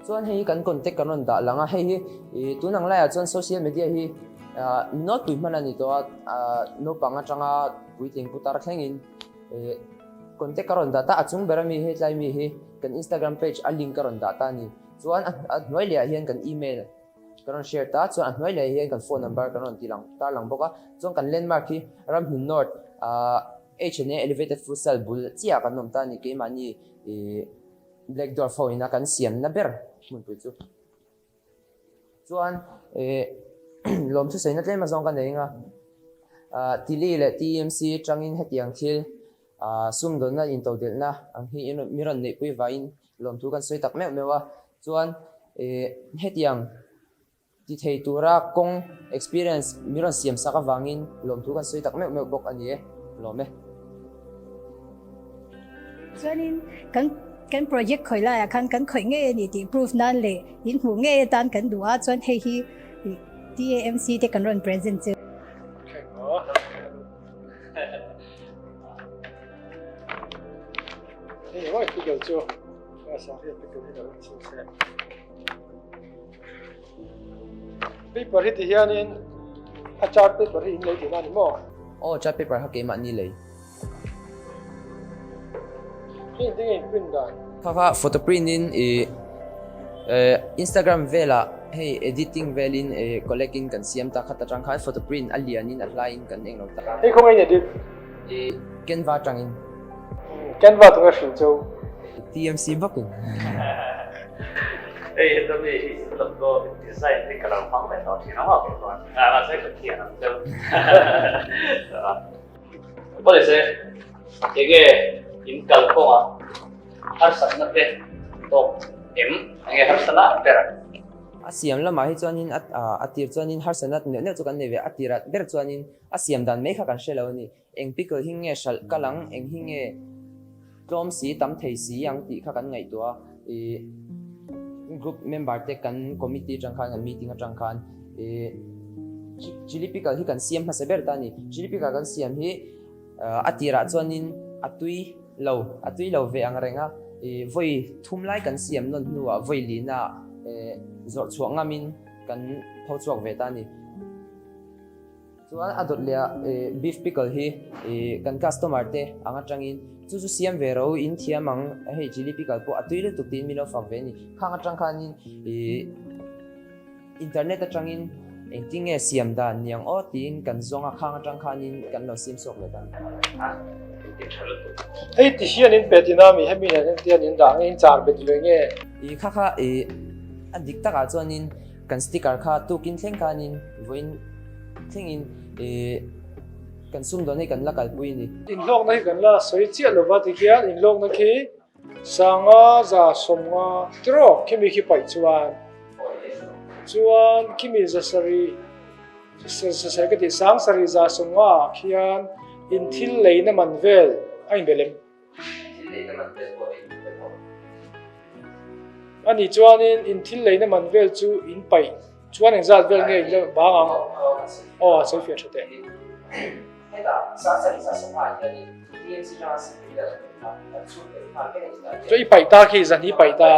Chuan hei hi kan contact kan rawn dah lang a, hei hi ih tun ang laiah chuan social media hi ah mi nawlpui hman a ni tawh a, ah naupang atanga puitling putar thlengin ih contact ka rawn dah ta, a chung ber ami hetlai mi hi kan instagram page a link ka rawn dah ta a ni. Chuan a hnuai lehah hian kan email ka rawn share ta, chuan a hnuai lehah hian kan phone number kan rawn ti lang tar lang bawk a, chuan kan landmark hi Ramhmun North ah H and A Elevated Futsal bul chiah kan awm ta a ni keimahni ih Black Dwarf ho ina kan siamna ber hmunpui chu. Chuan ih lawmthu sawiina tlem azawng ka nei anga ah Tili leh TMC tangin hetiang thil ah sumdawnna intodelhna ang hi mi rawn neihpui vangin Lawmthu kan sawi tak meuh meuh a, chuan ih hetiang ti thei tura kawng experience mi rawn siam sak avangin lawmthu kan sawi tak meuh meuh bawk a ni e, lawm e. Chuanin kan kan project khawih laiah khan kan khawih ngei a ni tih proof nan leh in hmuh ngei atan kan duh a, chuan hei hi TAMC te kan rawn present chu. Hei ruai pickle chu a sa hian pickle hi lo chhin se. Paper hi ti hianin a chart paper hi in lei tihna a ni maw? Aw chart paper kha keimah ni lei. Hei engtin nge in print dan? Kha kha photo print in i Instagram velah hei editing velin i collect in kan siam ta khat atang khan photo print a lian in a hlai in kan englo ta. Hei khawnge in edit? I Canva atangin. Canva tunge hrilh cheu? TMC bawkin. Hei heta mi hi logo design hi ka lo hmang ve tawh thin a maw kei chuan. Mahse ka thian ang cheu. Pawh nise enge in kalkawngah harsatna te tawk em? Enge harsatna ber? A siam lamah hi chuanin a tir chuanin harsatna neuh neuh chu kan nei ve a, a tirah ber chuanin a siam dan mai kha kan hre lo a ni. Eng pickle hi nge hralh kal ang, eng hi nge tlawm si, tam thei si ang tih kha kan ngaihtuah a, ih group member te kan committee atang khan, kan meeting atang khan ih chilli pickle hi kan siam hmasa ber ta a ni. Chilli pickle kan siam hi a tirah chuanin a tui lo, a tui lo ve ang reng a, ih vawi thum lai kan siam nawn hnuah vawi lina ih zawrh chhuah ngamin kan pho chhuak ve ta a ni. Chuan a dawt leh ah beef pickle hi kan customer te ang atangin chu chu siam ve ro in thiam ang hei chilli pickle pawh a tui lutuk tiin min lo fak ve a ni. Khang atang khanin internet atangin engtin nge siam dan niang aw tiin kan zawng a khang atang khanin kan lo siam chhuak leh ta a ni. Hei ti hian in pe tina mi hemi nen hian tian in dah nge in char bet ve nge? I kha kha i a dik takah chuanin Kan sticker kha tukin thleng khanin vawiin thlengin ih kan sumdawn hi kan la kalpui a ni. Inhlawkna hi kan la sawi chiah lova tikhian inhlawkna khi sanga za sawmnga tiraw khimi khi paih chuan chuan khimi za sarih za sarih ka tih sang sarih za sawmnga ah khian in thil leina man vel a inbelh em? A nih chuanin in thil leina man vel chu in paih chuan engzat vel nge in la bang ang? Aw a sawi fiah tha teh. Chuan i paih ta khi zan hi paih ta.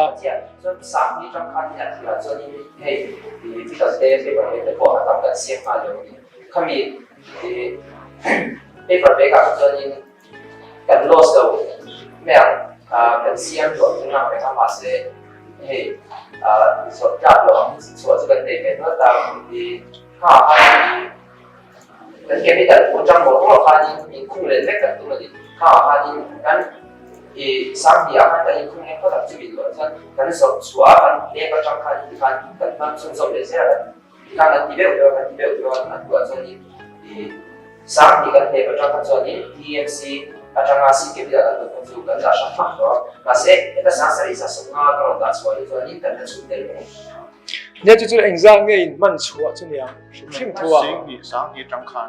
Kan loss lo mai ang, kan siam tawh chu ngang reng a mahse hei zawrh tlak loh ang chhuah chu kan nei ve nual ta i kha khan kan capital pawh tang mawlh mawlh khanin inkhung leh vek kan tum a ni, kha khanin kan i sanghnih ah khan kan inkhung leh phawt ang chu min luah chuan kan zawrh chhuah a kan lep atang khan tikhan kan hmang chhunzawm leh zel a. Tikhan an ti deuh deuh a, kan ti deuh deuh a, a hnuah chuanin ih sang tih kan hlep atang kha chuanin TMC atanga CKP ah kan lut kha chu kan dah hrang hmak tawh a, mahse heta sang sarih za sawmnga ka rawn dah chhuah hi chuanin kan la chhun tel lo. Nia chu chu engzah nge in hman chhuah chu niang hrim hrim thu a. Sing hnih sang hnih atang khan.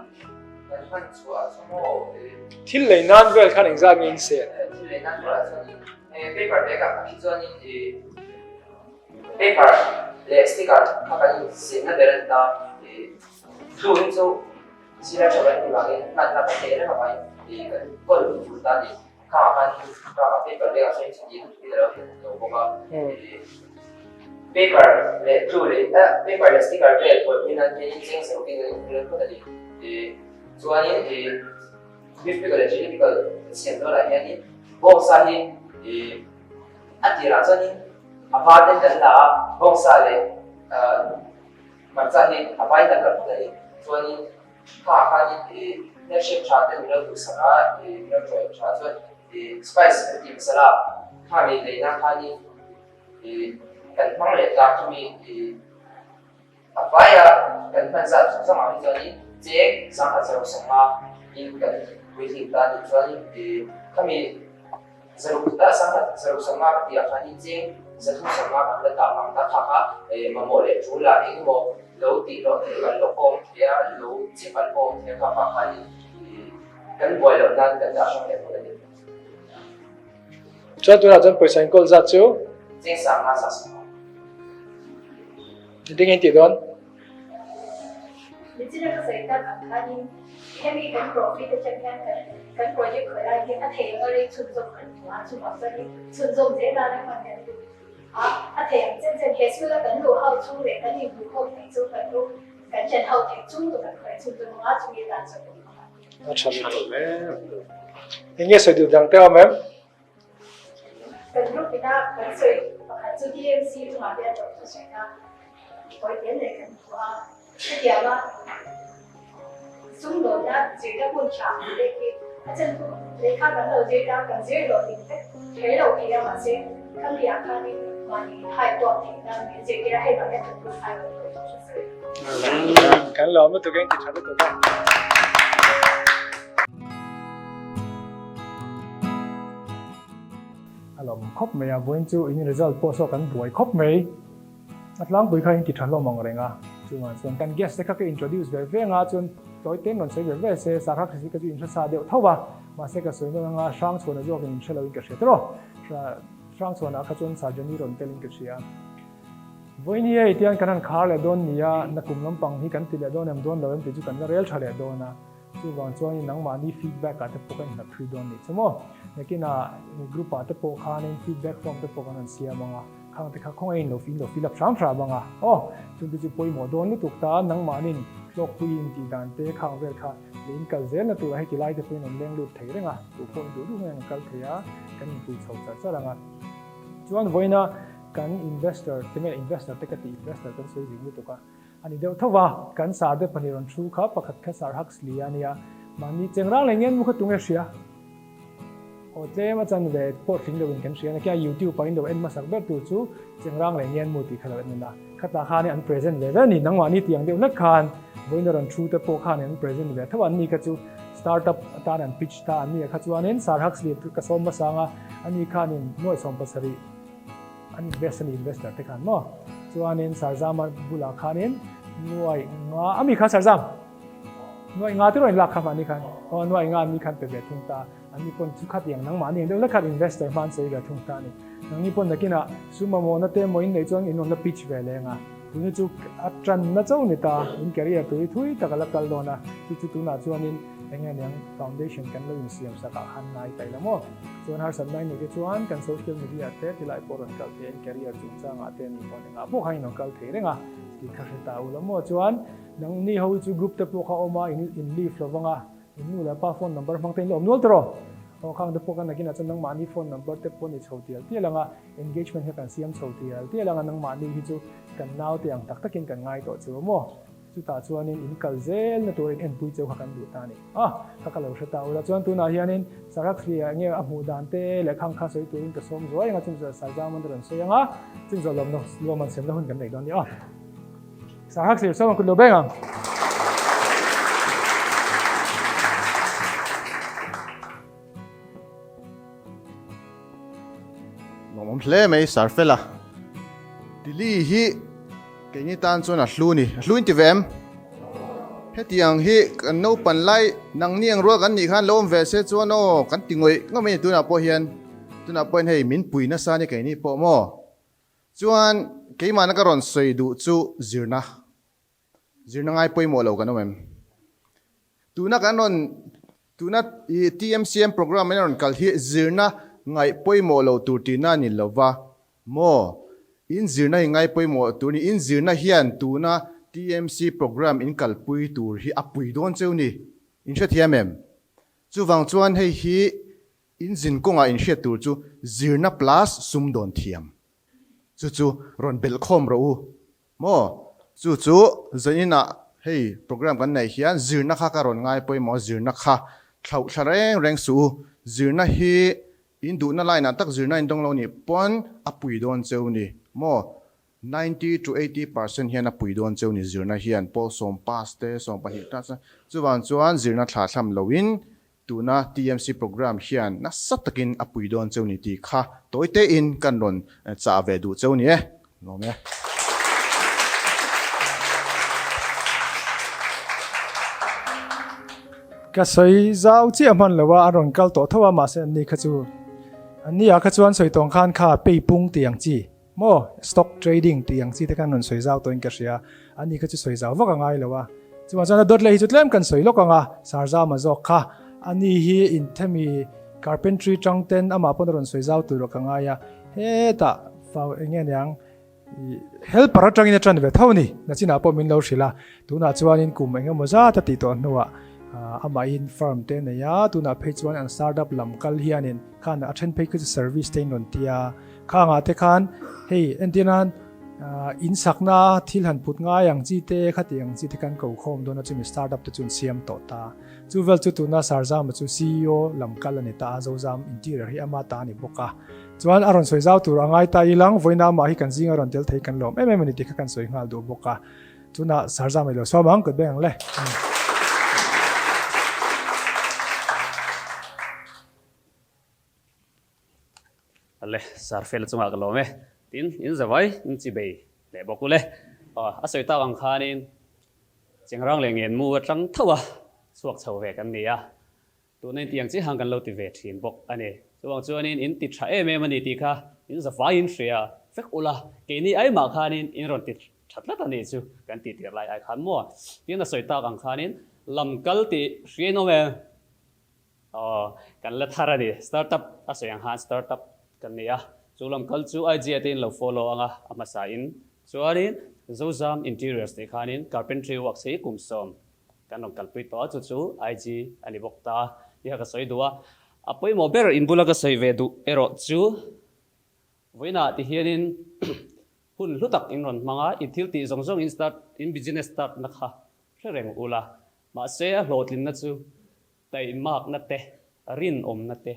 Kan hman chhuah chu maw i. Thil lei nan vel khan engzat nge in sen? Thil lei nan velah chuanin paper bag ah khi chuanin i paper leh sticker kha kan in senna ber a ni ta. I glue hi chu zira tha kan tih vangin hmanna kan neih reng avangin i kan kawl tur ta a ni. Kha ah khan bakah paper bag ah sawn chutih lutuk in a lo hmu lo bawk a. Paper leh glue leh eh paper leh sticker vel pawlh pui nan hianin cheng saruk in an inhmel phawt a ni. Ih chuanin ih beef pickle leh chilli pickle kan siam dawnah hianin bawngsa hi ih a tirah chuanin a var ten kan la a, bawngsa leh ah hmarcha hi a vai kan la phawt a ni. Chuanin Kha khanin i hmelhriat tha te min lo duhsak a, i min lo tawih tha chuan i spice kan tih hmasa la, kha mi neihna khanin i kan hmang leh ta chumi i a vaia kan hman zat zawng zawng ah hi chuanin cheng sangha zaruk sangha in kan puitling ta nih chuanin i khami Zaruk a sangha zaruk sangha ka tih ah khanin cheng zathum sangha kan la dah ang ta kha kha mamawh leh tul ah engemaw lo tih loh theih kan lo awm thei a, lo chep an awm thei a kha vang khanin kan buai loh nan kan dah hrang leh phawt a ni. Chuan tunah chuan pawisa inkawl zat chu? Cheng sangha za sangha. Engtin nge in tih dawn? Nichina ka sawi tak ang khanin hemi kan profit atang hian kan kan project khawi lai hi a thei anga rei chhunzawm kan hmu a, chuvang chuanin chhunzawm zel nana hman kan duh a, a thei ang chen chen he school a kan luh ho chung leh kan inhmuh khawm theih chu kan lu kan chen ho theih chung chu kan khawi chhunzawm anga chumi atan chuan kan hmu a. A tha lutuk. Eng nge sawi duh dang te awm em? Kan group ina kan sawi pakhat chu TMC chungah hian lo thusawi a, hawi tel leh kan hmu a. Hetianga sumdawnna zirna hun tha ang te khi a chan chu lehkha kan lo zir ta, kan zir hlawh ding vek kher lo thei a, mahse khami ah khanin mahni hai kuak theihna min zirtir a, hei vang hian kan group hai awm lo tih sawi. Kan lawm lutuk e, inti tha lutuk e. A lawm khawp mai a, vawiin chu in result pawh saw kan buai khawp mai. A tlangpui kha in ti tha hlawm ang reng a, chungah chuan kan guest te kha ka introduce ve ve anga chuan tawi teng rawn sawi ve ve se, sakha hrisi ka chu in hre sa deuh tho a, mahse ka sawi nawn anga Hrangchhuana zawkin in hre lo in ka hria tawh a, Hrangchhuana kha chuan Sajani rawn tel in ka hria. Vawiin hi hei tiang kan han khar leh dawn nia, nakum lampang hi kan ti leh dawn em dawn lo em tih chu kan la rel tha leh dawn a. Chuvang chuanin nangmahni feedback ah te pawh kan inhnap thui dawn nih chu maw? Nakinah group ah te pawh khanin feedback form te pawh kan rawn siam ang a, khang te kha khawngaih in lo in lo fill up hram hram ang a, aw chung te chu pawimawh dawn lutuk ta, nangmahnin hlawkpui in tih dan te khang vel kha leh in kal zel na turah heti lai te pawhin rawn leng lut thei reng a, tu pawh in duh duh ngei an kal thei a, kan inpui chho char char ang a. Chuan vawiina kan investor te nge investor te ka tih investor kan sawi zing lutuk a, A ni deuh tho va, kan sar te pahnih rawn thu kha pakhat kha sar Huxley a nia, mahni chengrang leh ngen mu kha tunge hria? Aw tlem a chan ve pawh tling loin kan hria, nakin a YouTube ah in lo en hmasak ber tur chu chengrang leh ngen mu tih kha lo en ila, khatah khan an present ve ve a ni, nangmahni tih ang deuh hlek khan vawiin a rawn thu te pawh khan an present ve tho a, an ni kha chu startup atan an pitch ta an nia kha chuanin sar Huxley ka sawm hmasa anga ani khanin nuaih 70 An invest a ni investor te khan maw. Chuanin Sarzama bulah khanin nuai nga a mi kha Sarzam nuai nga te rawh in lak kha mahni khan aw nuai nga an ni khan pe ve thung ta an ni pawn chu khatiang nangmahni ang deuh hlek khan investor hma an sawi ve thung ta a ni. Nangni pawn nakinah sum mamawhna te emaw in neih chuan in rawn la pitch ve leng a tuni chu a tanna chauh ni ta in career tur hi thui tak a la kal dawn a chu chu tunah chuanin eng nge niang foundation kan lo insiam sak ah khan ngai ta ila maw. Chuan harsatna in neih te chuan kan social media te tilai pawh rawn kal thei a, in career chungchangah te ni pawh engah pawh khan in rawn kal thei reng a tih kha hre ta u la maw. Chuan nangni ho hi chu group te pawh kha awm a, in in leave lo vang a, in nu leh pa phone number hmang te in la awm nual tawh rawh. Aw khang te pawh kan nakinah chuan nangmahni phone number te pawh ni chho tial tial ang a, engagement hi kan siam chho tial tial ang a, nangmahni hi chu kan naute ang tak takin kan ngai tawh chu maw. Chutah chuanin in kal zel na turin enpui cheu kha kan duh ta a ni. A, kha ka lo hre ta ula. Chuan tunah hianin Sarakhli-ah enge a hmuh dan te leh khang kha sawi turin ka sawm zuai ang a, chungchuan Sarzaman a rawn sawi ang a, chungchuan lawmna lawm an semna hun kan neih dawn a ni. A, Sarakhli sawm ang kut lo beng ang. Lawmawm hle mai Sarfela. Tili hi keini tan chuan a hlu a ni. A hlu in ti ve em? Hetiang hi kan naupan lai nangni ang rual kan nih khan lo awm ve se chuan aw kan ti ngawih ngawih mai a ni tunah pawh hian tunah pawh hian hei min pui nasa a ni keini pawh maw chuan keimahna ka rawn sawi duh chu zirna Zirna ngai pawimawh lo kan awm em? Tuna kan rawn tuna i TMCM program in a rawn kal hi zirna ngaih pawimawh lo tur tihna a ni lova maw? In zirna hi ngai pawimawh tur a ni. In zirna hian tuna TMC program in kalpui tur hi a pui dawn cheu ni. In hrethiam em? Chuvang chuan hei hi in zin kawngah in hriat tur chu zirna plus sumdawn thiam. Chu chu rawn belh khawm rawh u. Maw? Chu chu zaninah hei program kan neih hian zirna kha ka rawn ngai pawimawh a, zirna kha thlauh thla reng reng suh u. Zirna hi in duhna line ah tak zirna in dawng lo nih pawn a pui dawn cheu ni. Maw? 90 to 80% hian a pui dawn cheu ni zirna hian pawl sawm pass te 12 class te chuvang chuan zirna thla thlam loin Tuna TMC programme hian nasa takin a pui dawn cheu ni tih kha tawi tein kan rawn chah ve duh cheu ni e. Lawm e. Ka sawi zau chiah hman lo a, an rawn kal tawh tho a, mahse an ni kha chu an ni ah kha chuan sawi tawng khan kha pei pung tih ang chi maw stock trading tih ang chi te khan rawn sawi zau tawhin ka hria, an ni kha chu sawi zau vak a ngai lo a. Chuvang chuan a dawt leh hi chu tlem kan sawi lawk ang a, Sarzama zawk kha a ni hi inthemi carpentry tang ten amah pawn a rawn sawi zau tur ah ka ngai a, hetah fau eng nge niang helper atangin a tan ve tho a ni, nachinah pawh min lo hrilh a, tunah chuanin kum eng emaw zat a tih tawh hnuah amahin firm te a nei a, tunah phei chuan an startup lam kal hianin khan a then phei kha chu service te in rawn ti a, khangah te khan hei entir nan In sakna thil han put ngai ang chi te, khati ang chi te kan ko khawm dawn a, chumi startup te chu an siam tawh ta. Chu vel chu tuna Sarzama chu ceo lam kal a ni ta a, Zozam interior hi ama ta a ni bawk a. Chuan a rawn sawi zau tur a ngai ta ilang, vawiina amah hi kan zinga rawn tel thei kan lawm em em a ni tih kha kan sawi nghal duh bawk a. Tunah Sarzama i lo sawm ang, kut beng ang le. Le, Sarfela chungah ka lawm e. Tin, in zavai, in chi bei leh bawk u le. Aw, a sawi tak ang khanin Chengrang leh Ngenmu atang tho a chhuak chho ve kan ni a. Tuna in tiang chiah kan lo ti ve thin bawk a ni. Chuvang chuanin in ti tha em em a ni tih kha in zavai in hria vek ula, keini aimah khanin in rawn ti tha tlat a ni chu kan tih tir lai ai khan maw. Tin, a sawi tak ang khanin lam kal tih hria in awm em? Aw, kan la thar a ni. Startup a sawi ang khan startup kan nei a. Chu lam kal chu IG te in lo follow ang a, a hmasa in. Chuanin Zozam Interiors tih khanin carpentry works hi kum sawm kan rawn kalpui tawh a, chu chu IG a ni bawk ta tih kha ka sawi duh a. A pawimawh ber in bula ka sawi ve duh erawh chu vawiinah ti hianin hun hlu tak in rawn hmang a, in thil tih zawng zawng in start in business start na kha hre reng ula. Mahse a hlawhtlinna chu Taihmakna te, rinawmna te,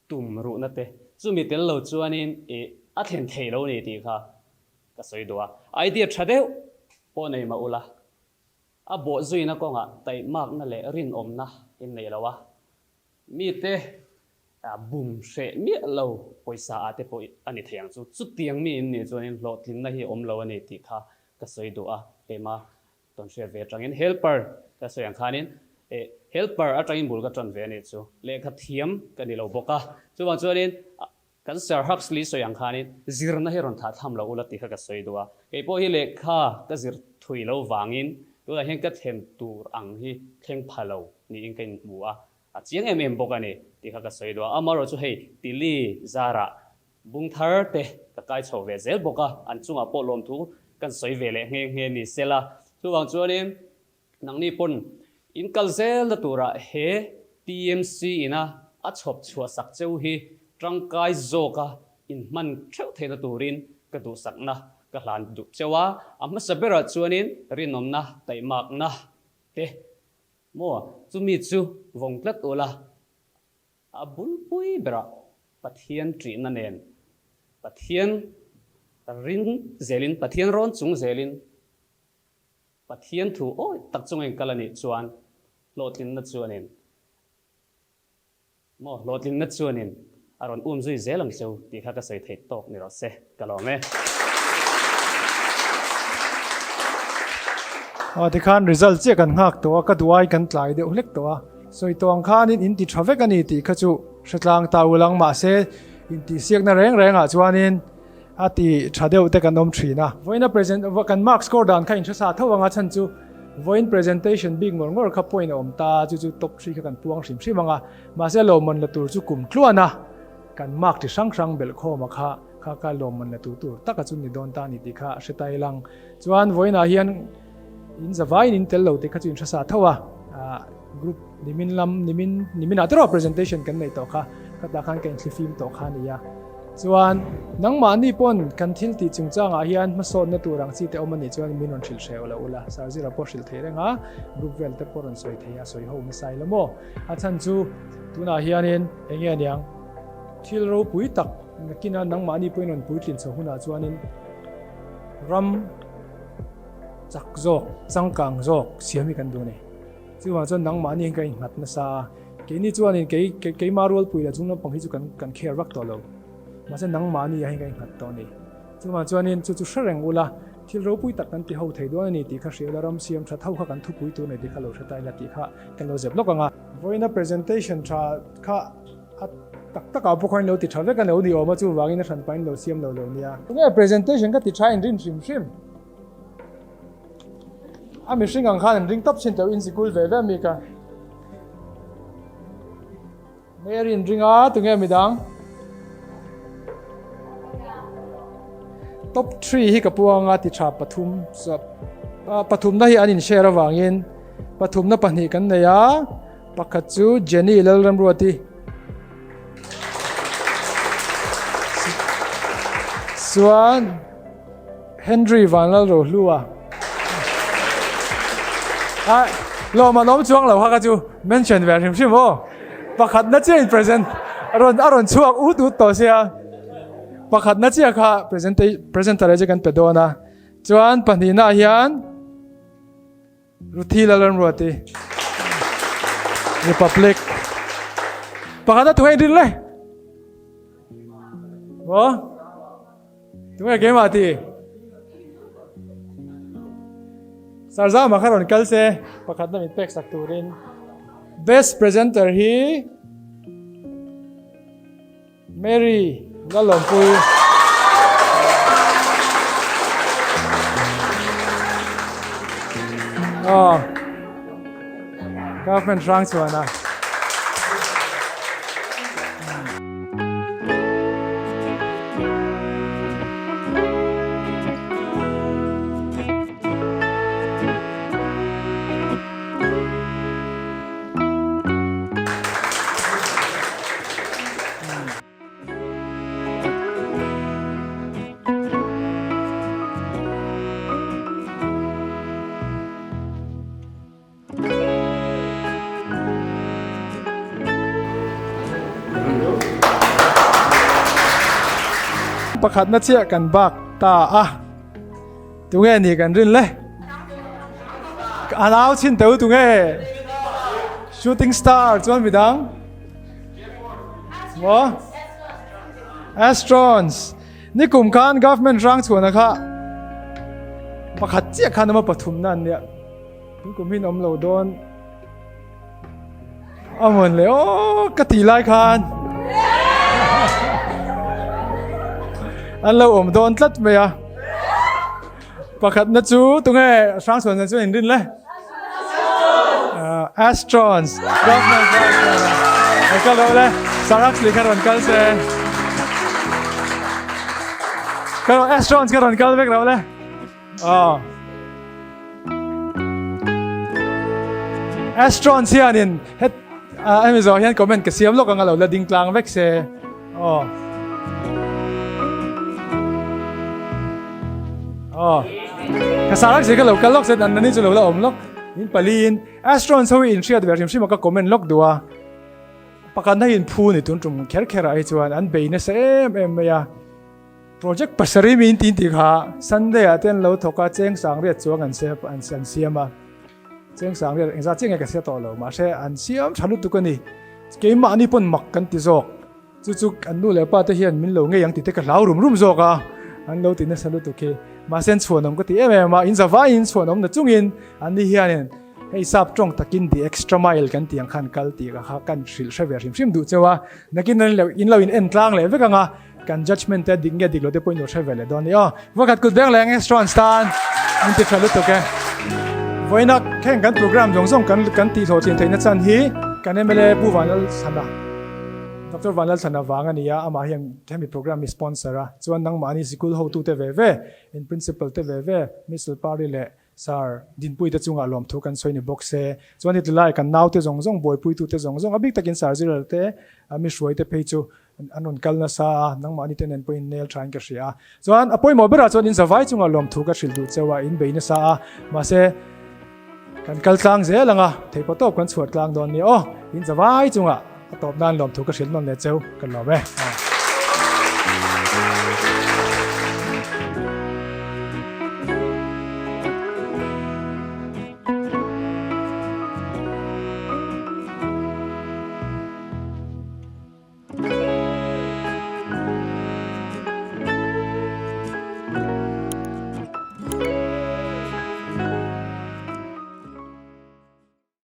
tumruhna te, chumi tel lo chuanin i a thlen thei lo ni tih kha ka sawi duh a. Idea tha deuh pawh nei mah ula, a bawhzuina kawngah taihmakna leh rinawmna in nei lo a, mite bum hreh miah lo pawisa ah te pawh a ni thei ang chu. Chutiang mi in nih chuanin hlawhtlinna hi awm lo a ni tih kha ka sawi duh a, keimah Tawn hriat ve atangin helper ka sawi ang khanin eh helper atangin bul ka tan ve a nih chu. Lehkha thiam ka ni lo bawk a. Chuvang chuanin kan Sir Huxley sawi ang khanin zirna hi rawn thah tham lo ula tih kha ka sawi duh a. Kei pawh hi lehkha ka zir thui lo vangin tunah hian ka thlen tur ang hi thleng pha lo niin ka inhmu a. A chiang em em bawk a ni tih kha ka sawi duh a. Amaherawhchu hei Tili zarah Bung thar te ka kai chho ve zel bawk a, an chungah pawh lawmthu kan sawi ve leh nghe nghe ni sela. Chuvang chuanin nangni pawn in kal zelna turah he TMC ina a chhawp chhuah sak cheu hi tangkai zawka in hman theuh theihna turin ka duhsakna ka hlan duh cheu a. A hmasa berah chuanin rinawmna, taihmakna te maw chumi chu vawng tlat ula. A bulpui berah Pathian ṭihna nen, Pathian ring zelin, Pathian rawn chung zelin, Pathian thu awi tak chunga in kal a nih chuan hlawhtlinna chuanin maw hlawhtlinna chuanin a rawn um zui zel ang cheu tih kha ka sawi theih tawk ni rawh se, ka lawm e. Aw tikhan result chiah kan nghak tawh a, ka duai kan tlai deuh hlek tawh a. Sawi tawh ang khanin in ti tha vek a ni tih kha chu hre tlang ta ul ang mahse intihsiakna reng rengah chuanin a ti tha deuh te kan awm thin a. Vawiina present kan mark score dan kha inhre sa tho ang a chhan chu vawiin presentation bik ngawr ngawr kha point a awm ta chu chu top three kha kan puang hrim hrim ang a mahse lawmman la tur chu kum tluan a kan mark chi hrang hrang belh khawm a kha kha kha lawmman la tur tur taka chu ni dawn ta a ni tih kha a hre ta ilang chuan vawiinah hian In zavaiin in tel lo tih kha chu in hre sa tho a, group nimin lam nimin niminah te erawh presentation kan nei tawh kha, khatah khan ka inthlifim tawh kha a ni a. Chuan nangmahni pawn kan thil tih chungchangah hian hmasawnna tur ang chi te awm a nih chuan min rawn hrilh hreh lo ula, Sir Zira pawh hrilh thei reng a, group vel te pawh rawn sawi thei a, sawi ho nasa ila maw? A chhan chu tunah hianin eng nge aniang thil ropui tak nakina nangmahni pawhin rawn puitlin chho hunah chuanin ram Chak zawk, changkang zawk siam hi kan duh a ni. Chuvang chuan nangmahni hian ka innghat nasa a, keini chuanin kei keimah rualpui leh chung lampang hi chu kan kan care vak tawh lo. Mahse nangmahni ah hian ka innghat tawh a ni. Chuvang chuanin chu chu hre reng ula, thil ropui tak kan ti ho thei dawn a ni tih kha hria ula, ram siam that ho kha kan thupui tur a ni tih kha lo hre ta ila tih kha kan lo zep lawk ang a. Vawiina presentation tha kha a tak tak ah pawh khan lo ti tha vek a lo ni awm a, chuvangin a hranpa in lo siam lo lo nia. Tunge presentation ka ti tha in rin hrim hrim. A mihring ang khan an ring tawp thin teuh in sikul ve ve mi ka. Mary in ring a tunge midang. Top 3 hi ka puanga ti tha pathum pathum na hi an in share awangin pathum na pahnih kan nei a Pakhat chu Jenny Lalramruati. Chuan Henry Vanlalrohlua. A lawm a lawm chuang lo kha ka chu mention ve hrim hrim aw. Pakhat na chiah in present a rawn a rawn chhuak ut ut tawh sia. Pakhat na chiah kha present presenter che kan pe dawn a. Chuan pahnihna ah hian Ruthi Lalramruati Republic Pakhat a tunge rin le Maw Tunge keimah ti Sarzama kha rawn kal se pakhat na min pek sak turin Best presenter hi Mary Lalawmpui. Aw. Government hrang chuan a. Pakhatna chiah kan bak ta a. Tunge ni kan rin le? A nau chin teu tunge? Shooting star chuan midang? Maw? Astrons. Ni kum khan government rang chhuahna kha pakhat chiah khan ama pathum na an nia. Tun kum hin awm lo dawn. A mawn le aw ka ti lai khan. An lo awm dawn tlat mai a. Pakhatna chu tunge Hrangchhuan chu in rin le? Astrons. Ka lo le. Sarax li kha rawn kal se. Ka Astrons ka rawn kal vek lo le. Aw. Astrons hianin het hemi zawh hian comment ka siam lawk anga lo la ding tlang vek se. Aw. Aw. Ka sarak se ka lo kal lawk se an nani chu lo la awm lawk. In pali in Astrons ho hi in hriat ve hrim hrim a ka comment lawk duh a. Pakhat na hi in phu ni tun tum kher kher ah hi chuan an bei nasa em em mai a. Project pasarih mi in tin tih kha Sunday ah te an lo thawk a, cheng sang riat chuang an an siam a, cheng sang riat engzat chiah nge ka hria tawh lo mahse an siam tha lutuk a ni. Keimahni pawn mak kan ti zawk, chu chu an nu leh pa te hian min lo ngei ang tih te ka hlau rum rum zawk a, an lo ti nasa lutuk hi. Mahse an chhuanawm ka ti em em a, in zavaiin chhuanawm na chungin an ni hianin hei sap tawng takin the extra mile kan tih ang khan kal tih ka kha kan hrilh hre ve hrim hrim duh cheu a. Nakin an lo in lo in en tlang leh vek ang a, kan judgement te dik nge dik lo te pawh in lo hre ve leh dawn a ni aw. Vawkhat kut beng leh ang Astrons tan min ti tha lutuk e. Vawiina heng kan program zawng zawng kan kan tih hlawhtlin theihna chan hi kan mla Pu Vanlalthlana Doctor Vanlalthlana vang a ni a, amah hian hemi program hi sponsor a, chuan nangmahni sikul hotute ve ve, in principal te ve ve, Miss Lalpari leh Sir, Dinpuite chungah lawmthu kan sawi ni bawk se, chuan heti lai kan naute zawng zawng, buaipuitute zawng zawng, a bik takin Sir Zirlal te, mi hruaite phei chu an rawn kal nasa a, nangmahni te nen pawhin nel thain ka hria a. Chuan a pawimawh berah chuan in zavai chungah lawmthu ka hrilh duh cheu a, in bei nasa a, mahse kan kal tlang zel ang a, theihpawh tawp kan chhuah tlang dawn nia aw, in zavai chungah a tawp nan lawmthu ka hrilh nawn leh cheu, ka lawm e.